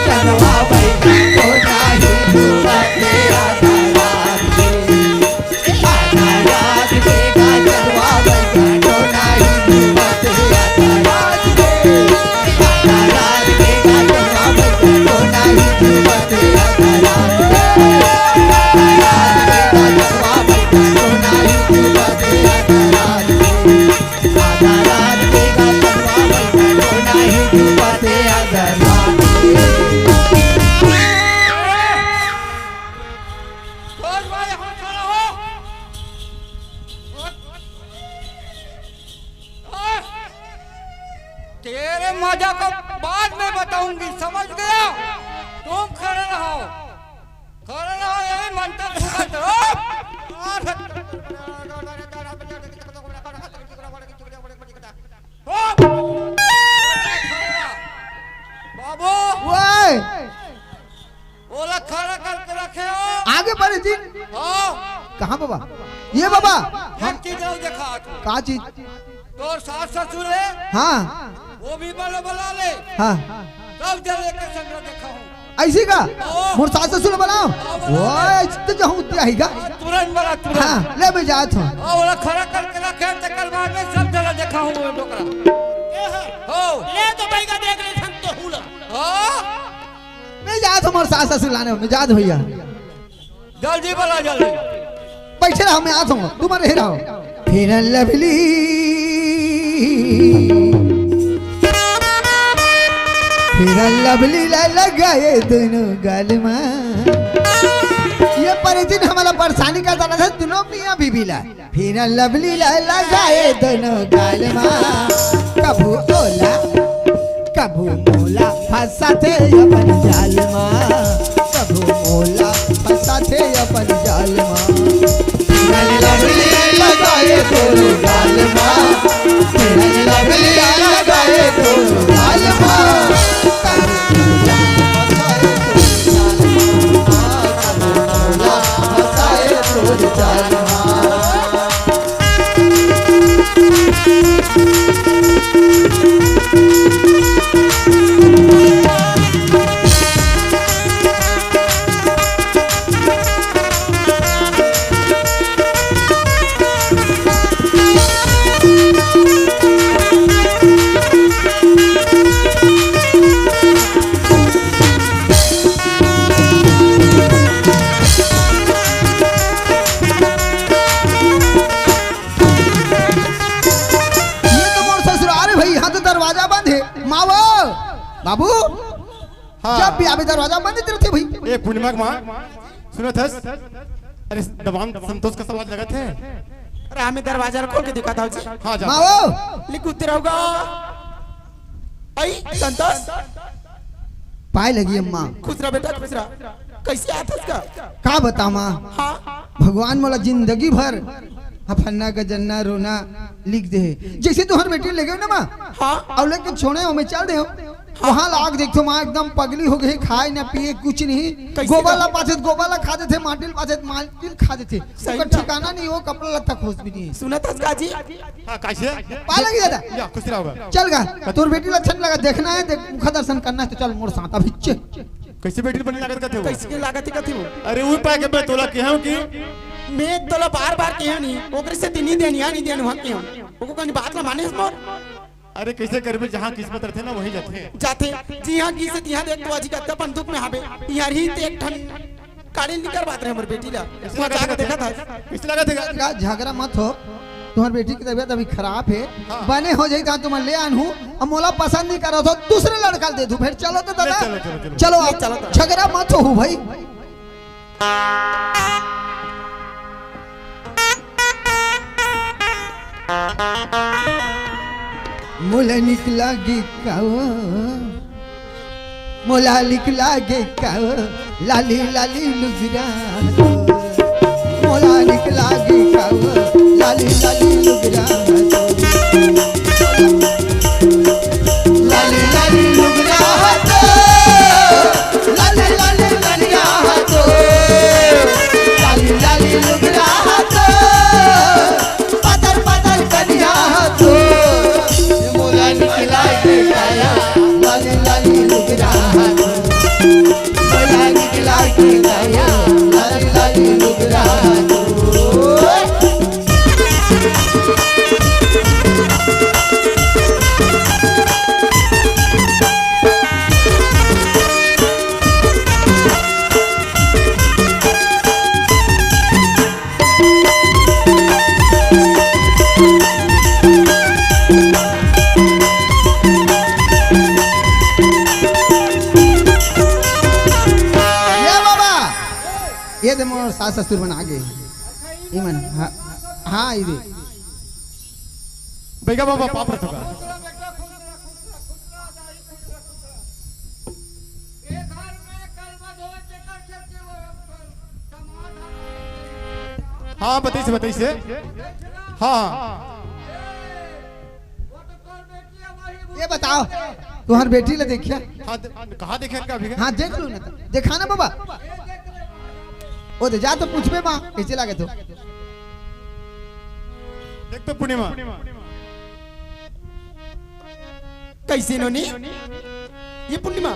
चंदवा बैठा। तो नाही डूबत हे आधा रात के, आधा रात के चंदवा बैठा। तो नाही डूबत हे आधा रात के, आधा रात के चंदवा बैठा। तो नाही डूबत हे आधा रात के, आधा रात के चंदवा बैठा। तो नाही डूबत हे आधा रात के। तेरे मजा को बाद में बताऊंगी, समझ गया? तुम खड़े रहो। खड़ा रहो, यही मंतर फूकत रहो। बाबू। ओए! ओला खड़ा करके रखे हो। आगे बढ़े जी। हाँ। कहाँ बाबा? ये बाबा। एक चीज और देखा तू। का चीज? तोर सास ससुर हे? हाँ। वो भी बला, बला ले। हाँ। सब जने के संग देखा हूँ। अइसे का? हाँ। मोर सास ससुर बलाओ। हाँ, बला ले। ओए, इतने जाऊँ, इतने आएगा। हाँ, तुरंत बला, तुरंत। हाँ, ले मैं जात हूँ। हाँ, ओला खड़ा करके रखे, तेकर बाद में सब जने देखा हूँ वो डोकरा। हो। ले तो बैगा देख ले, हम तो हुला। हाँ। मैं जात हूँ, मोर सास ससुर लाने, मैं जात भैया। जल्दी बला, जल्दी। बैठे रहो, मैं आत हूँ, तुम रहे रहो। Fair and Lovely, Fair and Lovely ला लगाए दोनों गाल मा। ये परेशान हमारा परेशानी का दाना था, दोनों मियाँ बीबी ला। Fair and Lovely ला लगाए दोनों गाल मा। कभू ओला, कभू मोला। फंसाथे अपन जाल मा, कभू मोला फंसाथे अपन जाल मा। नैना लबली लगाए तोर गाल मा, नैना लबली लगाए तोर गाल मा। कभू मोला फंसाए तोर जाल मा, कभू मोला फंसाए तोर जाल मा। ये तो मोर ससुराल हे भाई, यहाँ तो दरवाजा बंद हे। मावो, बाबू, हाँ। जब भी आबे दरवाजा बंद रहिथे भाई। ए पूर्णिमा के माँ, सुनत हस? अरे दबांग संतोष कस आवाज लगत हे। अरे हमें दरवाजा खोल के दिखा था जी। हाँ जा। मावो। लिख उत्तर होगा। आई संतोष। पाए लगी अम्मा। खुश रह बेटा, खुश रह। कैसे आथस का? का बता माँ? हाँ। भगवान मोला जिंदगी भर हफन्ना गजन्ना रोना लिख दे हे। जैसे तुहर बेटी ले गए ना माँ, हाँ। अउ लेके छोड़े हो, मैं चल दे हो। हाँ। वहाँ लाग देखथो माँ एकदम पगली हो गई, खाए ना पिए कुछ नहीं। कैसे गोबर का? ला पाथे त गोबर ला खा देथे, माटी ला पाथे त माटी ला खा देथे। सही ओकर का? ठिकाना नहीं हो, कपड़ा लत्ता खोस भी नहीं हे। सुनत हस का जी? हाँ, कैसे? पाए लगी दादा। या, खुश रहो। चल गा, तोर बेटी ला अच्छा नहीं लगा, देखना हे, देख, मुखा दर्शन करना हे, तो चल मोर साथ अभी चे। कैसे बेटी बने लागत कथे हो? कैसे के लागत कथे हो? अरे, उही पाए के मैं तोला कहे हूँ कि मैं तोला बार-बार कहे हूँ नहीं, ओकरे से दिन ही दिन, या नहीं दिन, वहाँ कहे हूँ। ओको कहीं बात ला माने हस मोर? अरे, कैसे करबे, जहाँ किस्मत रथे ना, वही जाथे। जाथे, जिहाँ किस्मत, यहाँ देख तो आज का अपन दुख में हाबे, यहाँ ही ते एक ठन काड़ी निकर बात रहे हमर बेटी ला। कैसे वहाँ लगा जाके देखा था? देखा था? कैसे लगा देखा? का झगड़ा मत हो, तुम्हार बेटी की तबीयत अभी खराब हे, हाँ। बने हो जाई त तुम्हार ले आन हूँ, अब मोला पसंद नहीं करो तो दूसरे लड़का दे दूँ, फिर चलो तो दादा, ले चलो, चलो, चलो। चलो, ले आप चलो तो। झगड़ा मत हो भाई। मोला निकला गे कावा, मोला निकला गे कावा, लाली लाली लुगरा। मोला निकला गे कावा, लाली लाली लुगरा। लाली लाली लुगरा तो, लाली लाली कनिया तो, लाली लाली लुगरा तो, पातर पातर कनिया तो, मोला निकला गे कावा, लाली लाली लुगरा तो, मोला निकला गे कावा, लाली लाली लुगरा तो। ये बाबा, ये दे मोर सास ससुर मन आगे। इमन, हाँ, हाँ, ये दे। बैगा बाबा, पाप रखो का। हाँ, बताइसे, बताइसे। हाँ, हाँ। ये बताओ, तुम्हार बेटी ला देखिया? हाँ, दे-, कहाँ देखे इनका अभी? हाँ, देख लो ना तो। देखा ना बाबा। ओ दे, जा तो पूछबे माँ, कैसे लागे तो? देख तो पूर्णिमा। कैसे नोनी? ये पूर्णिमा।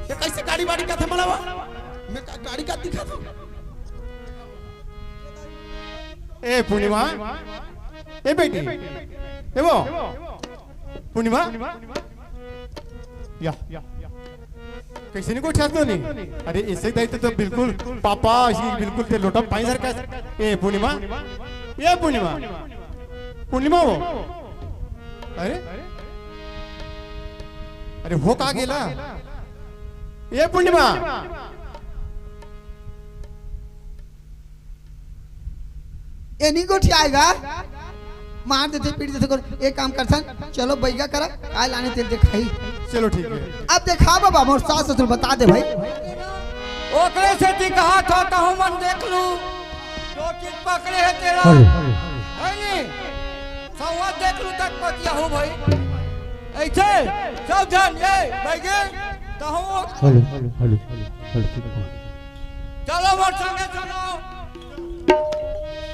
ये कैसे गाड़ी वाड़ी का था मला वो? मैं का-, गाड़ी का दिखा था। ए पूर्णिमा, ए बेटी, ए वो, पूर्णिमा, या, कैसे नहीं गोठियास नोनी? अरे, ऐसे दाई तो, तो बिल्कुल पापा, ऐसे बिल्कुल ते लोटा पाई सर का। ए पूर्णिमा, ए पूर्णिमा, पूर्णिमा वो, अरे, अरे, हो का गेला? ए पूर्णिमा, ए नहीं गोठियाएगा। मार देथे, पीट देथे। कोन एक काम करथन, चलो बइगा करा, काय लाने तेल देखाही। चलो ठीक है। अब देखा बाबा, मोर सास ससुर बता दे भाई। ओकरे सेती कहा था, तहु मन देख लू, जो चीज पकड़े है तेरा, हेलो। है नी? संवाद देख लू तक पतिया हो भाई। ऐसे सब जन ये बैगे, तहु हेलो, हेलो, हेलो, हेलो, ठीक है। चलो मोर संगे चलो।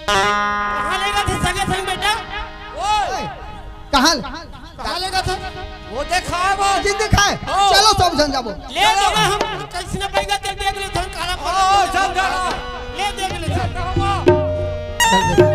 कहाँ लेगा थे संगे संग बेटा? ओए, कहाँ? कहाँ लेगा थे? वो देखा है वो। जिन देखा है? ओ। चलो सब झन जाबो। ले जाओ, हम कैसे ना पाएगा, तेरे देख ले, धन काला ओ, पड़ा। सब जाओ। ले देख ले, चल। चल देख।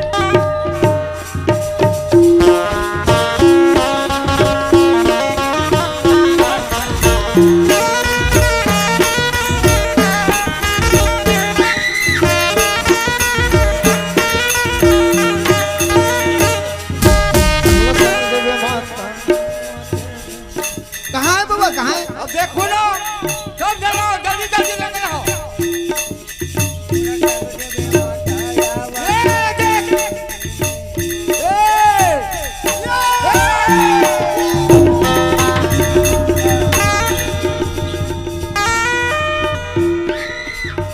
कहाँ है बाबा, कहाँ है? अब देखो ना, सब जगह जल्दी जल्दी लगे हो। ए, देख। ए, ए।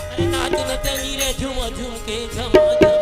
अरे नाच नचनी रे, झूम झूम के झमाझम।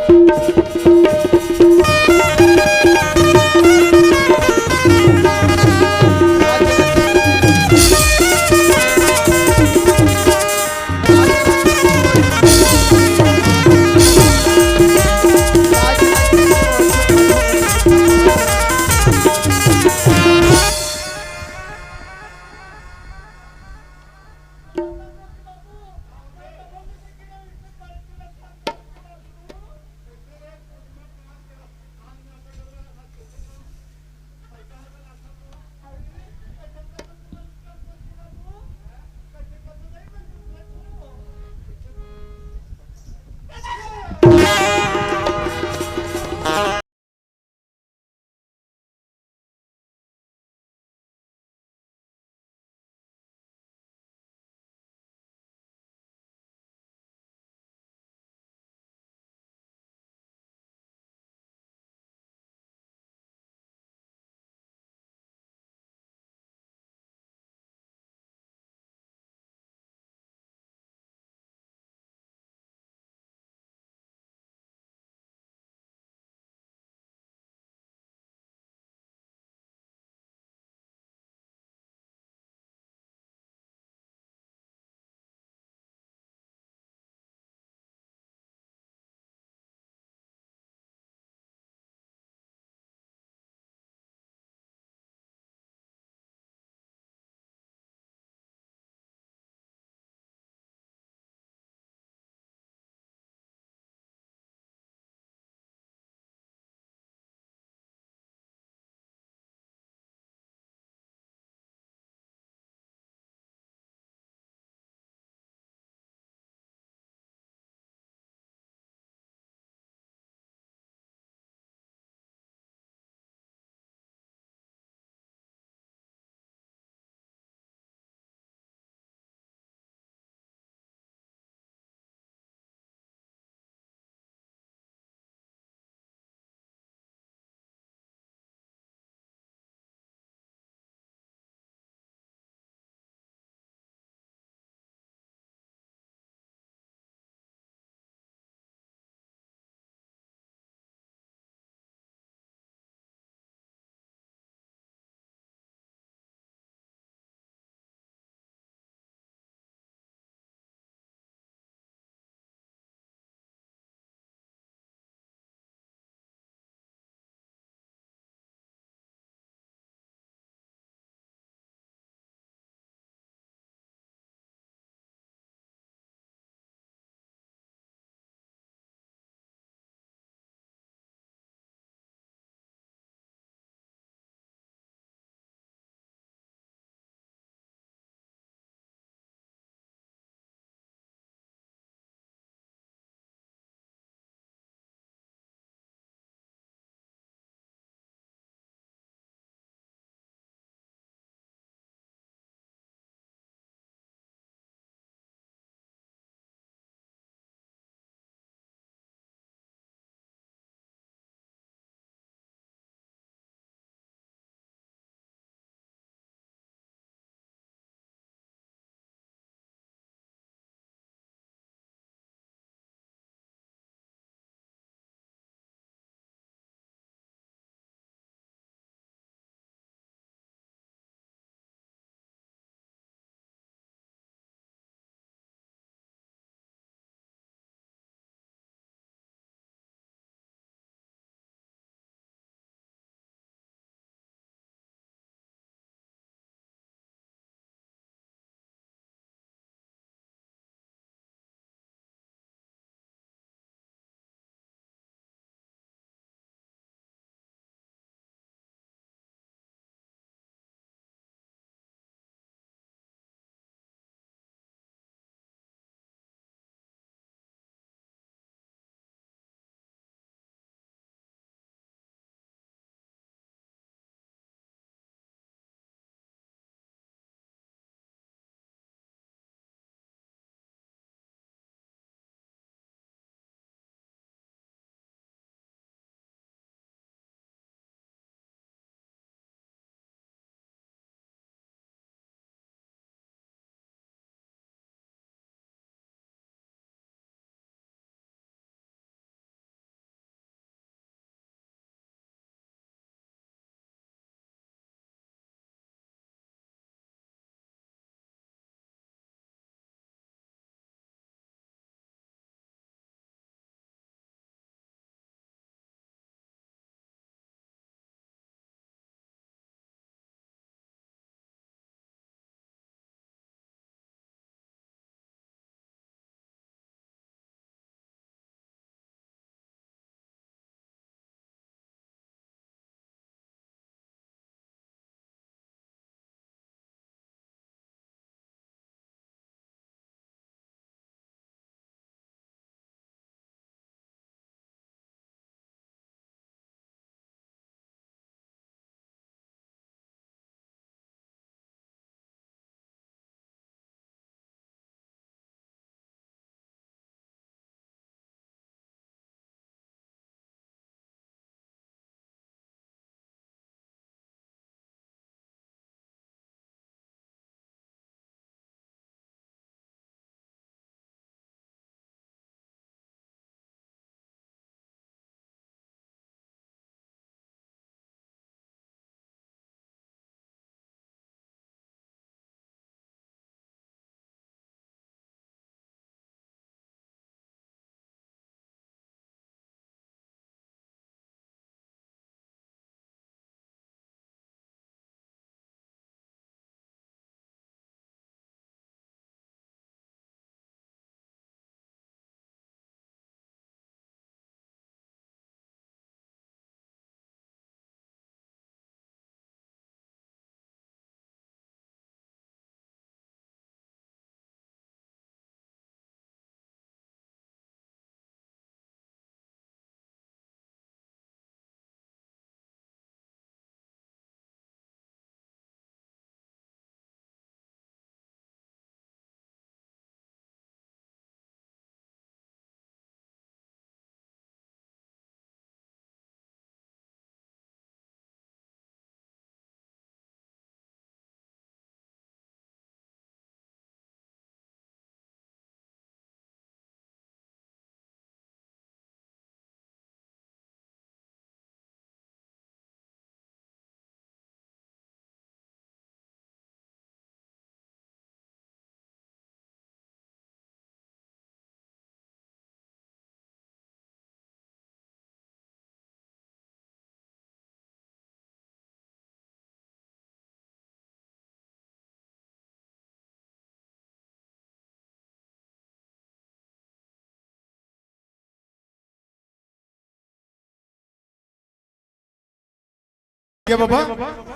भैया बाबा,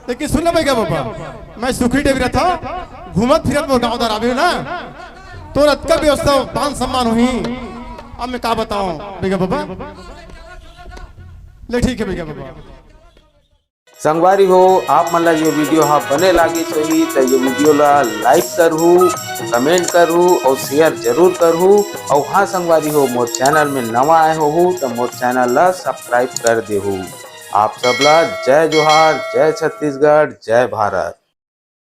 लेकिन सुन ले भैया बाबा, मैं सुखी डेवरी रथंव, घूमत फिरत मोर गांव डहर आबे ना, तोर अतका व्यवस्था मान सम्मान होही, अब मैं का बतावंव भैया बाबा। ले ठीक हे भैया बाबा। संगवारी हो, आप मन ला ये video हा बने लागिस होही त ये video ला like करहू, comment करहू अउ share जरूर करहू। अउ हाँ संगवारी हो, मोर channel में नवा आए होहू त मोर channel ला subscribe कर देहू। आप सब ला जय जोहार, जय छत्तीसगढ़, जय भारत।